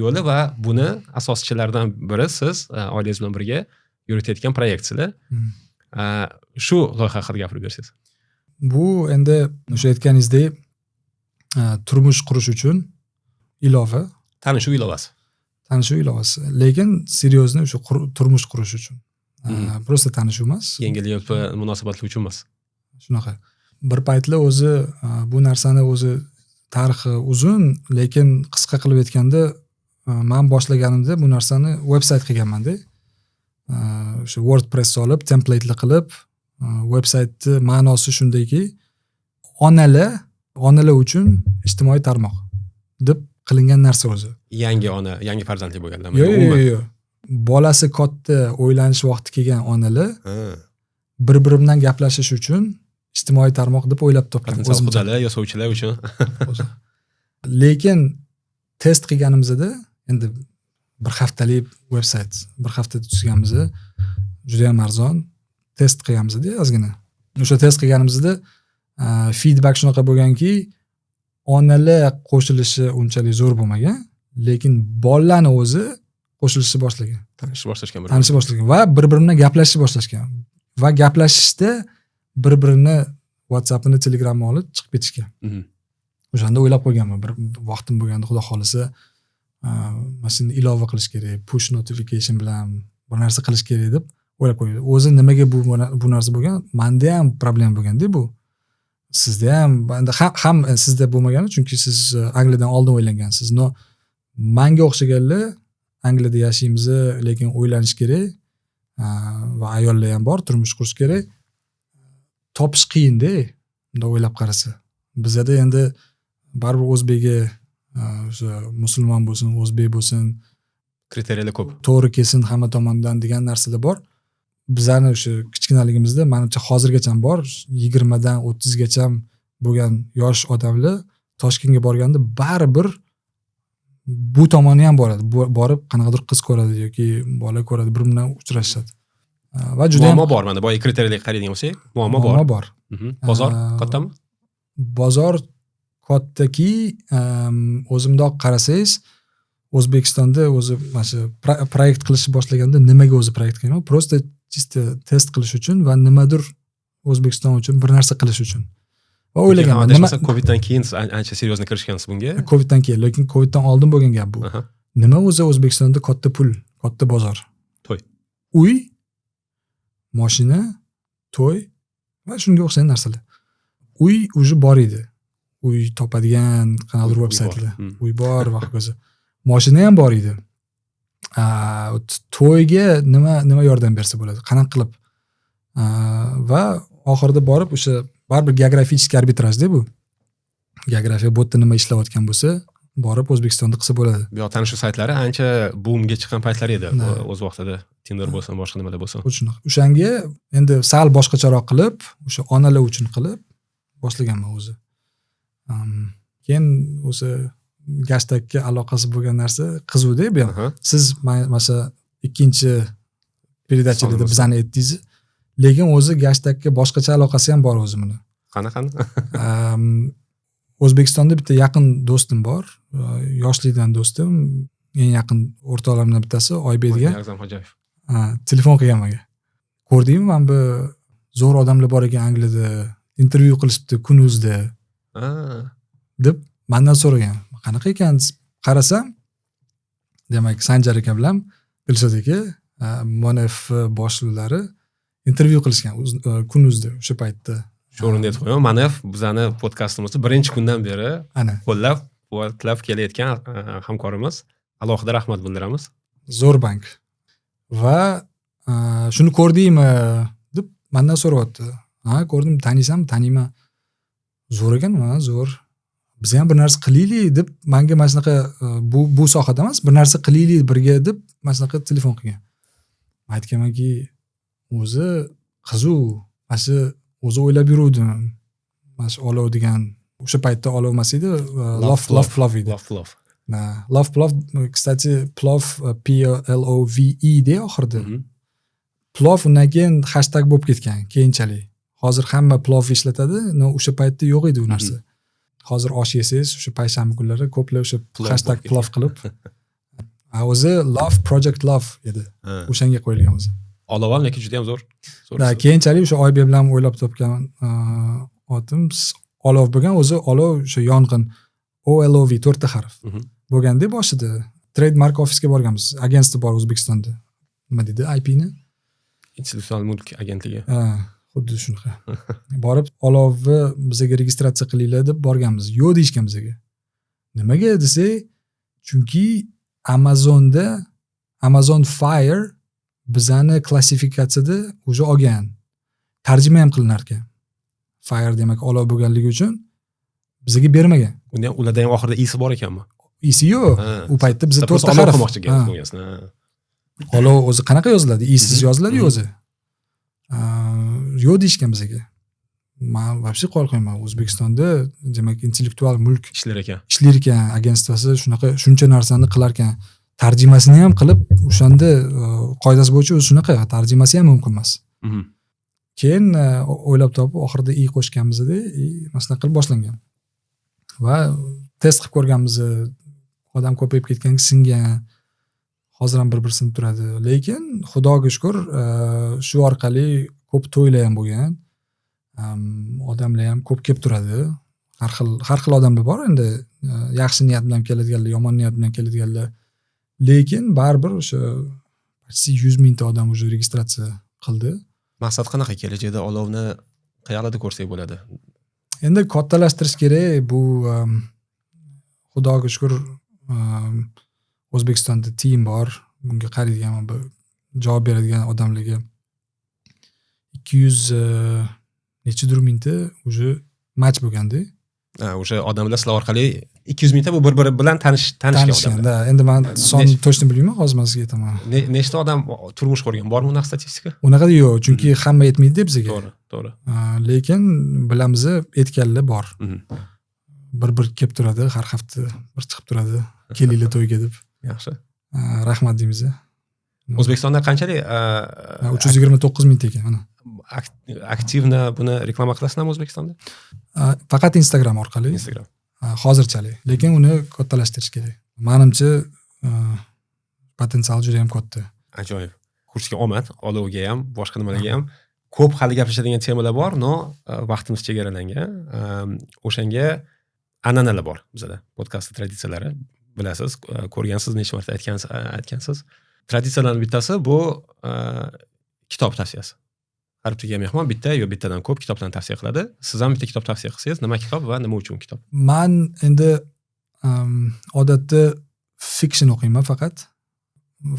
yo'li va buni asoschilaridan biri siz, oilangiz bilan birga yuritayotgan proyektsizlar. Shu loyiha haqida gapirib bersangiz. Bu endi o'sha aytganingizdek, turmush qurish uchun ilova. Tanishuv ilovasi. Tanishuv ilovasi, lekin серьезно o'sha turmush qurish uchun. Просто tanishuv emas. Yengil yelpi munosabatlar uchun emas. Shunaqa bir paytlar o'zi, bu narsani o'zi tarixi uzun, lekin qisqa qilib aytganda, man boshlaganimda bu narsani veb sayt qilganmanda, o'sha WordPress solib, templatelar qilib. Veb saytni ma'nosi shundayki, onalar uchun ijtimoiy tarmoq deb qilingan narsa o'zi. Yangi ona, yangi farzandli bo'lganlarmi? Yo'q, yo'q, yo'q, bolasi katta, uylanish vaqti kelgan onalar bir biri bilan gaplashish uchun ijtimoiy tarmoq deb o'ylab topgan. Potensial qudalar yo sovchilar uchun. Lekin test qilganimizda, endi bir haftalik veb sayt, bir haftada tuzganmiz, judayam arzon. Test qilganmizda ozgina, o'sha test qilganimizda feedback shunaqa bo'lganki, onalar qo'shilishi unchalik zo'r bo'lmagan, lekin bolalarni o'zi qo'shilishni boshlagan. Tanishib boshlashgan. Tanishib boshlagan va bir biri bilan gaplashishni boshlashgan va gaplashishda bir birini WhatsAppini, Telegramini olib chiqib ketishgan. O'shanda o'ylab qo'yganman, bir vaqtim bo'lganda, xudo xohlasa, mana shuni ilova qilish kerak, push notification bilan bir narsa qilish kerak deb o'ylab qo'ygan. O'zi nimaga bu narsa bo'lgan? Manda ham problema bo'lganda bu, sizda ham endi ham sizda bo'lmagani, chunki siz Angliyadan oldin uylangansiz. Но manga o'xshaganlar Angliyada yashaymiz, lekin uylanish kerak va ayollar ham bor, turmush qurish kerak, topish qiyinda. Bundoq o'ylab qarasa, bizada endi baribir o'zbegi, o'sha musulmon bo'lsin, o'zbek bo'lsin, Kriteriyalar ko'p. To'g'ri kelsin hamma tomondan degan narsalar bor. Bizani o'sha kichkinaligimizda, manimcha, hozirgacha bor, 20dan 30gacha bo'lgan yosh odamlar Toshkentga borganda baribir bu tomoni ham boradi. Borib qanaqadir qiz ko'radi yoki bola ko'radi, bir bilan uchrashishadi va juda Muammo bor. Mana boya kriteriyalarga qaraydigan bo'lsak, muammo bor. Muammo bor. Bozor kattami? Bozor kattaki, o'zi mundoq qarasangiz, O'zbekistonda o'zi mana shu proyekt qilishni boshlaganda, nimaga o'zi proyekt qilgan? Просто чисто test qilish uchun va nimadir O'zbekiston uchun bir narsa qilish uchun va o'ylaganman, nima Adashmasam, Coviddan keyin siz ancha серьезно kirishgansiz bunga. Coviddan keyin, lekin Coviddan oldin bo'lgan gap bu. Nima o'zi O'zbekistonda katta pul, katta bozor? To'y. Uy, moshina, to'y va shunga o'xshagan narsalar. Uy уже bor edi, uy topadigan qanaqadir Uy veb bor. saytlar uy bor va hokazo. Moshina ham bor edi. To'yga nima yordam bersa bo'ladi, qanaqa qilib? Va oxirida borib o'sha baribir geografический arbitrajda bu, geografiya, bu yerda nima ishlayotgan bo'lsa, borib O'zbekistonda qilsa bo'ladi. Bu yoq tanishuv saytlari ancha bumga chiqqan paytlar edi. Да. O'z vaqtida Tinder bo'lsin, boshqa nimalar bo'lsin. Xuddi shunaqa. O'shanga endi sal boshqacharoq qilib, o'sha onalar uchun qilib boshlaganman o'zi. Keyin o'zi gashtakka aloqasi bo'lgan narsa qiziqda bu ham. Siz mana shu ikkinchi передача larda Sonimizda. bizani aytdingiz, lekin o'zi gashtakka boshqacha aloqasi ham bor o'zi buni. Qani, qani? O'zbekistonda bitta yaqin do'stim bor, yoshlikdan do'stim, eng yaqin o'rtoqlarimdan bittasi, Oybek degan. Azam Xo'jayev. Ha, telefon qilgan menga, ko'rdingmi, mana bu zo'r odamlar bor ekan Angliyada, intervyu qilishibdi Kun.uzda deb mandan so'ragan, qanaqa ekan deb qarasam, demak, Sanjar aka bilan Dilshod aka, Monef boshliqlari intervyu qilishgan Kun.uzda o'sha paytda. Shu o'rinda aytib qo'yaman, Manef bizani podkastimizni birinchi kundan beri Ana. qo'llab quvvatlab kelayotgan hamkorimiz. Alohida rahmat bildiramiz. Zo'r bank. Va shuni ko'rdingmi deb mandan so'rayapti. Ha, ko'rdim. Taniysanmi? Taniyman. Zo'r ekan. Ha, zo'r, biz ham bir narsa qilaylik deb manga mana shunaqa, bu sohada emas, bir narsa qilaylik birga deb mana shunaqa telefon qilgan. Man aytganmanki, o'zi qiziq, mana shu o'zi o'ylab yuruvdim. Mana shu olov degan, o'sha paytda olov emas edi, love, love plov edi. Love plov. Love plov, кстати, plov, PLOVE de oxirida. Plov undan keyin hashtag bo'lib ketgan keyinchalik. Hozir hamma plov ishlatadi, но o'sha paytda yo'q edi u narsa. Hozir osh yesangiz, o'sha payshanba kunlari ko'plar o'sha hashtag plov qilib. O'zi love, project love edi, o'shanga qo'yilgan o'zi. Olov ham lekin juda ham zo'r. Keyinchalik o'sha Oybek bilan o'ylab topgan otim olov bo'lgan. O'zi olov o'sha yong'in, OLOV, to'rtta harf bo'lganda boshida. Trademark ofisga borganmiz, агентство bor O'zbekistonda, nima deydi IPni? Intellektual mulk agentligi. Ha, xuddi shunaqa. Borib, olovni bizaga registratsiya qilinglar deb borganmiz. Yo'q deyishgan bizaga. Nimaga desak, chunki Amazonda Amazon Fire bizani klassifikatsiyada уже olgan, tarjima ham qilinar ekan. Fire demak olov bo'lganligi uchun bizaga bermagan. Unda ham, ularda ham oxirida isi bor ekanmi? Isi yo'q. U paytda biza to'rtta harf qilmoqchi. Olov o'zi qanaqa yoziladi? Isiz yoziladiyu o'zi. Yo'q deyishgan bizaga. Man вообще qoyil qo'yman, O'zbekistonda demak intellektual mulk ishlar ekan. Ishlar ekan агентство si, shunaqa shuncha narsani qilar ekan, tarjimasini ham qilib. O'shanda qoidasi bo'yicha o'zi shunaqa, tarjimasi ham mumkin emas. Keyin o'ylab topib, oxirida i qo'shganmizda, и mana shunaqa qilib boshlangan. Va test qilib ko'rganmiz, odam ko'payib ketgan, singan, hozir ham bir bir sinib turadi. Lekin xudoga shukur, shu orqali ko'p to'ylar ham bo'lgan, odamlar ham ko'p kelib turadi. Har xil, har xil odamlar bor endi, yaxshi niyat bilan keladiganlar, yomon niyat bilan keladiganlar. Lekin baribir o'sha почти 100 mingta odam уже registratsiya qildi. Maqsad qanaqa? Kelajakda olovni qayoqlarda ko'rsak bo'ladi? Endi kattalashtirish kerak bu. Xudoga shukur, O'zbekistonda team bor bunga qaraydigan, bu javob beradigan odamlarga. 200 nechidir mingta уже match bo'lganda. Ha, o'sha odamlar sizlar orqali, 200 mingta, bu bir biri bilan tanishgan tanishgan odamlar. Да, endi man sonni точно bilmayman, hozir man sizga aytaman. Nechta odam turmush qurgan, bormi unaqa statistika? Unaqa yo'q, chunki hamma aytmaydida bizga. to'g'ri to'g'ri Lekin bilamiz, aytganlar bor. Bir bir kelib turadi, har hafta bir chiqib turadi, kelinglar to'yga deb. Yaxshi. Rahmat deymiz. O'zbekistonda qanchalik 329 mingta ekan mana. Активно buni reklama qilasizlarmi O'zbekistonda? Faqat Instagram orqali. Instagram. Hozirchalik, lekin uni kattalashtirish kerak manimcha, potensial juda yam katta. Ajoyib. Kursga omad, olovga ham, boshqa nimalarga ham. Ko'p hali gaplashadigan temalar bor, но vaqtimiz chegaralangan. O'shanga an'analar bor bizada, podkastni traditsiyalari, bilasiz, ko'rgansiz, necha marta aytgansiz. Traditsiyalarni bittasi bu kitob tavsiyasi. Har bitta mehmon bitta yo bittadan ko'p kitoblarni tavsiya qiladi. Siz ham bitta kitob tavsiya qilsangiz, nima kitob va nima uchun kitob? Man endi odatda fiction o'qiyman faqat,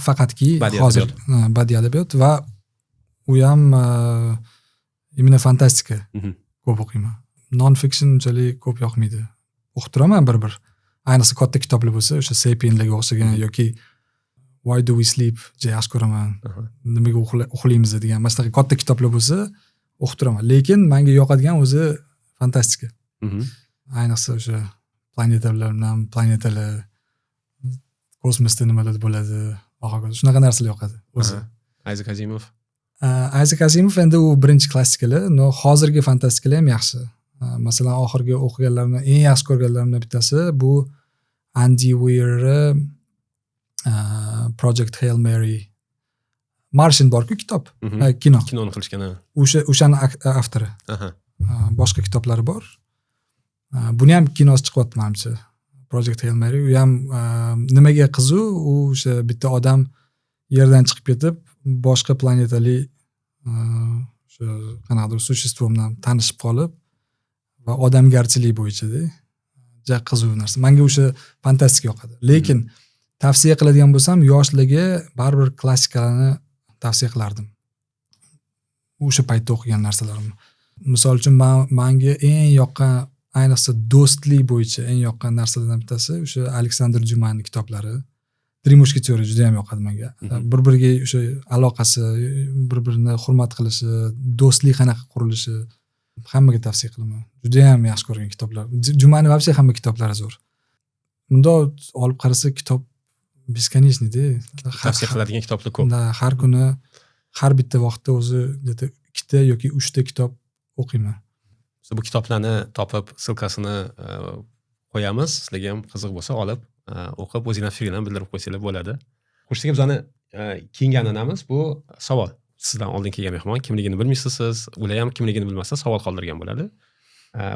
faqatki Badiiy hozir adabiyot. Ha, badiiy adabiyot va u ham именно fantastika ko'p o'qiyman. Non fiction unchalik ko'p yoqmaydi. O'qib turaman bir bir, ayniqsa katta kitoblar bo'lsa, o'sha Sapienlarga o'xshagan yoki Why Do We Sleep, juda yaxshi ko'raman, nimaga uxlaymiz degan, mana shunaqa katta kitoblar bo'lsa o'qib turaman. Lekin manga yoqadigan o'zi fantastika, ayniqsa o'sha planetalar bilan, planetalar, kosmosda nimalar bo'ladi va hokazo, shunaqa narsalar yoqadi o'zi. Ayzek Azimov. Ayzek Azimov endi u birinchi klassikalar, но hozirgi fantastikalar ham yaxshi. Masalan, oxirgi o'qiganlarimdan, eng yaxshi ko'rganlarimdan bittasi bu Andy Weirni Project Hail Mary, Martian borku kitob, kino. Kinoni qilishgan, ha. O'shani avtori. Boshqa kitoblari bor. Buni ham kinosi chiqyapti manimcha. Project Hail Mary u ham nimaga qiziq, u o'sha bitta odam Yerdan chiqib ketib, boshqa planetali o'sha qanaqadir существо bilan tanishib qolib va odamgarchilik bo'yichada juda qiziq narsa. Menga o'sha fantastika yoqadi. Lekin tavsiya qiladigan bo'lsam, yoshlarga baribir klassikalarni tavsiya qilardim. O'sha paytda o'qigan narsalarimni. Misol uchun, manga eng yoqqan, ayniqsa do'stlik bo'yicha eng yoqqan narsalardan bittasi o'sha Aleksandr Dyumani kitoblari. Три мушкетера juda ham yoqadi menga. Bir-biriga o'sha aloqasi, bir-birini hurmat qilishi, do'stlik qanaqa qurilishi. Hammaga tavsiya qilaman. Judayam yaxshi ko'rgan kitoblar. Jumani вообще hamma kitoblari zo'r. Bundoq olib qarasa, kitob бесконечный da. Tavsiya qiladigan kitoblar ko'p. Да, har kuni, har bitta vaqtda o'zi где-то ikkita yoki uchta kitob o'qiyman. Biz bu kitoblarni topib, ссылка sini qo'yamiz. Sizlarga ham qiziq bo'lsa, olib o'qib, o'zinglar fikringlarni bildirib qo'ysanglar bo'ladi. Xurshid aka, bizani keyingi an'anamiz bu savol. Sizdan oldin kelgan mehmon kimligini bilmaysiz siz, ular ham kimligini bilmasdan savol qoldirgan bo'ladi.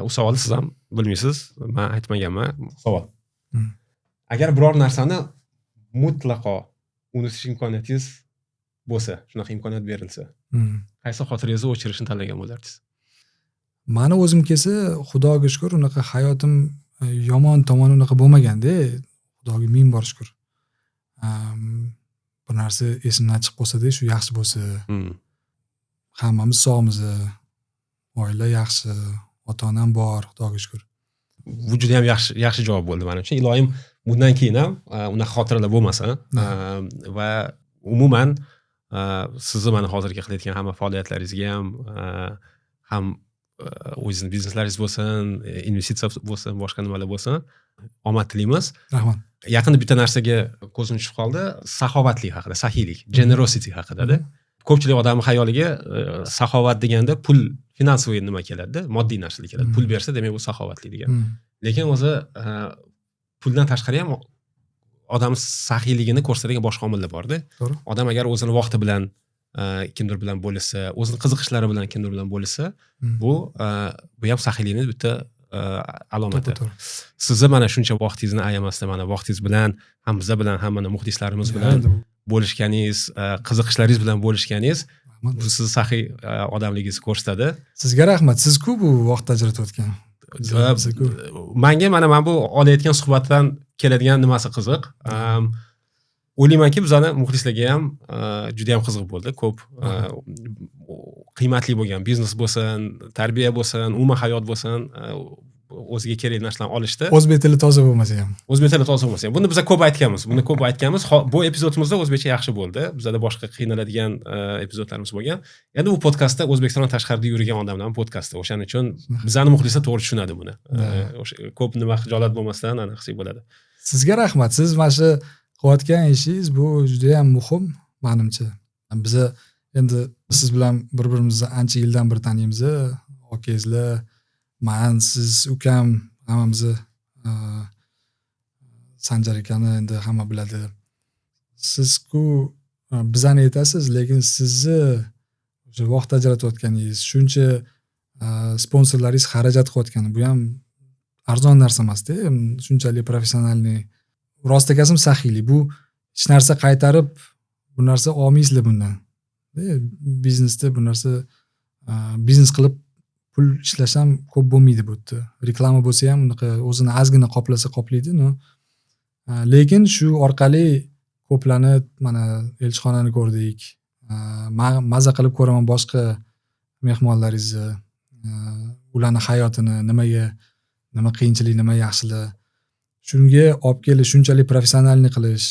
U savolni siz ham bilmaysiz, man aytmaganman. Savol. Agar biror narsani mutlaqo unutish imkoniyatingiz bo'lsa, shunaqa imkoniyat berilsa, qaysi xotirangizni o'chirishni tanlagan bo'lardingiz? Mani o'zim kelsa, Xudoga shukur, unaqa hayotim yomon tomoni unaqa bo'lmaganda, Xudoga ming bor shukur. Bir narsa esimdan chiqib qolsa-da, shu yaxshi bo'lsa, hammamiz sog'miz, oila yaxshi, ota-onam bor, Xudoga shukur. Bu juda ham yaxshi, yaxshi javob bo'ldi manimcha. Iloyim bundan keyin ham unaqa xotiralar bo'lmasin. Va umuman sizni mana hozirgi qilayotgan hamma faoliyatlaringizga ham o'zingizni bizneslaringiz bo'lsin, investitsiya bo'lsin, boshqa nimalar bo'lsin, omad tilaymiz. Rahmat. Yaqinda bitta narsaga ko'zim tushib qoldi. Saxovatlik haqida, saxiylik, generosity haqida-da. Ko'pchilik odamni xayoliga saxovat deganda pul, финансовый nima keladida, moddiy narsalar keladi. Pul bersa, demak bu saxovatli degan. Lekin o'zi puldan tashqari ham odam saxiyligini ko'rsatadigan boshqa omillar borda. To'g'ri. Odam agar o'zini vaqti bilan kimdir bilan bo'lishsa, o'zini qiziqishlari bilan kimdir bilan bo'lishsa, bu ham saxiylikni bitta alomati. To'ppa to'g'ri. Sizni mana shuncha vaqtingizni ayamasdan, mana vaqtingiz bilan ham biza bilan, ham mana muxlislarimiz bilan bo'lishganingiz, qiziqishlaringiz bilan bo'lishganingiz Rahmat. bu sizni saxiy odamligingizni ko'rsatadi. Sizga rahmat. Siz-ku bu vaqt ajratayotgan. Biza-ku. Manga mana bu olayotgan suhbatdan keladigan nimasi qiziq. O'ylaymanki, bizani muxlislarga ham juda ham qiziq bo'ldi. Ko'p qiymatli bo'lgan biznes bo'lsin, tarbiya bo'lsin, umuman hayot bo'lsin, o'ziga kerakli narsalarni olishdi. O'zbek tili toza bo'lmasa ham. O'zbek tili toza bo'lmasa ham. Buni biza ko'p aytganmiz. Buni ko'p aytganmiz. Bu epizodimizda o'zbekcha yaxshi bo'ldi. Bizada boshqa qiynaladigan epizodlarimiz bo'lgan. Endi bu podkastda O'zbekistondan tashqarida yurgan odamlarning podkasti. O'shaning uchun bizani muxlislar to'g'ri tushunadi buni. O'sha ko'p nima xijolat bo'lmasdan aniq qilsak bo'ladi. Sizga rahmat. Siz mana shu qilayotgan ishingiz bu juda ham muhim menimcha. Biza endi siz bilan bir-birimizni ancha yildan beri taniymiz. Akangizlar, man, siz, ukam, hammamizni, Sanjar akani endi hamma biladi. Siz-ku bizani aytasiz, lekin sizni o'sha vaqt ajratayotganingiz, shuncha sponsorlaringiz xarajat qilayotgani, bu ham arzon narsa emasda, shunchalik профессиональный. Rost aytasim, saxiylik. Bu hech narsa qaytarib, bu narsa olmaysizlar bundan. Biznesda bu narsa, biznes qilib pul ishlash ham ko'p bo'lmaydi bu yerda. Reklama bo'lsa ham unaqa o'zini ozgina qoplasa qoplaydi, но. Lekin shu orqali ko'plarni, mana elchixonani ko'rdik. Maza qilib ko'raman boshqa mehmonlaringizni, ularni hayotini, nimaga, nima qiyinchilik, nima yaxshilik. Shunga olib kelish, shunchalik профессиональный qilish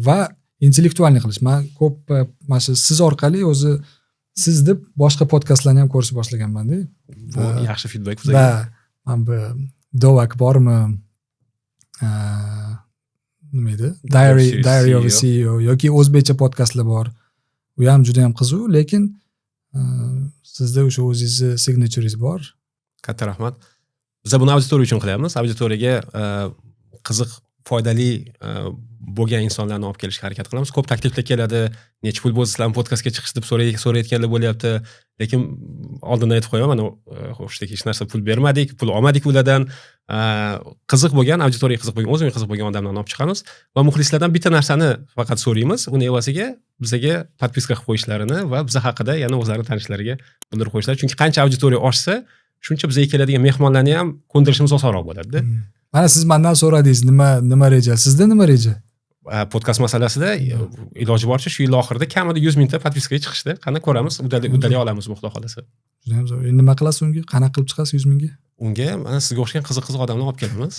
va интеллектуальный qilish. Man ko'p mana shu siz orqali o'zi siz deb boshqa podkastlarni ham ko'rishni boshlaganman-da. Bu yaxshi feedback bizga. Да, mana bu Dovak bormi? Nima edi? Diary of a CEO. CEO yoki o'zbekcha podkastlar bor. U ham juda ham qiziq, lekin sizda o'sha o'zingizni signaturingiz bor. Katta rahmat. Biz buni auditoriya uchun qilyapmiz. Auditoriyaga qiziq, foydali bo'lgan insonlarni olib kelishga harakat qilamiz. Ko'p takliflar keladi. Necha pul bo'lsa sizlarni podkastga chiqish deb so'rayotganlar bo'lyapti. Lekin oldindan aytib qo'yaman, mana Xurshid hech narsa pul bermadik, pul olmadik ulardan. Qiziq bo'lgan, auditoriyaga qiziq bo'lgan, o'zimga qiziq bo'lgan odamlarni olib chiqamiz va muxlislardan bitta narsani faqat so'raymiz. Uni evaziga bizaga подписка qilib qo'yishlarini va biza haqida yana o'zlarini tanishlariga bildirib qo'yishlari. Chunki qancha auditoriya oshsa, shuncha bizga keladigan mehmonlarni ham ko'ndirishimiz osonroq bo'ladi-da. Mana siz mendan so'radingiz, nima reja? Sizda nima reja? Podkast masalasida iloji boricha shu yil oxirida kamida 100 mingta подписка ga chiqishdi. Qani ko'ramiz, uddalay olamiz xudo xohlasa. Juda ham zo'r. Endi nima qilasiz unga? Qanaqa qilib chiqasiz 100 mingga? Unga mana sizga o'xshagan qiziq-qiziq odamlarni olib kelamiz.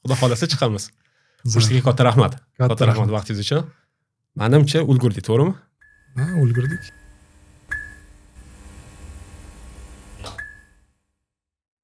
Xudo xohlasa chiqamiz. Sizga katta rahmat. Katta Katta rahmat rahmat. vaqtingiz uchun. Menimcha ulgurdik, to'g'rimi? Ha, ulgurdik.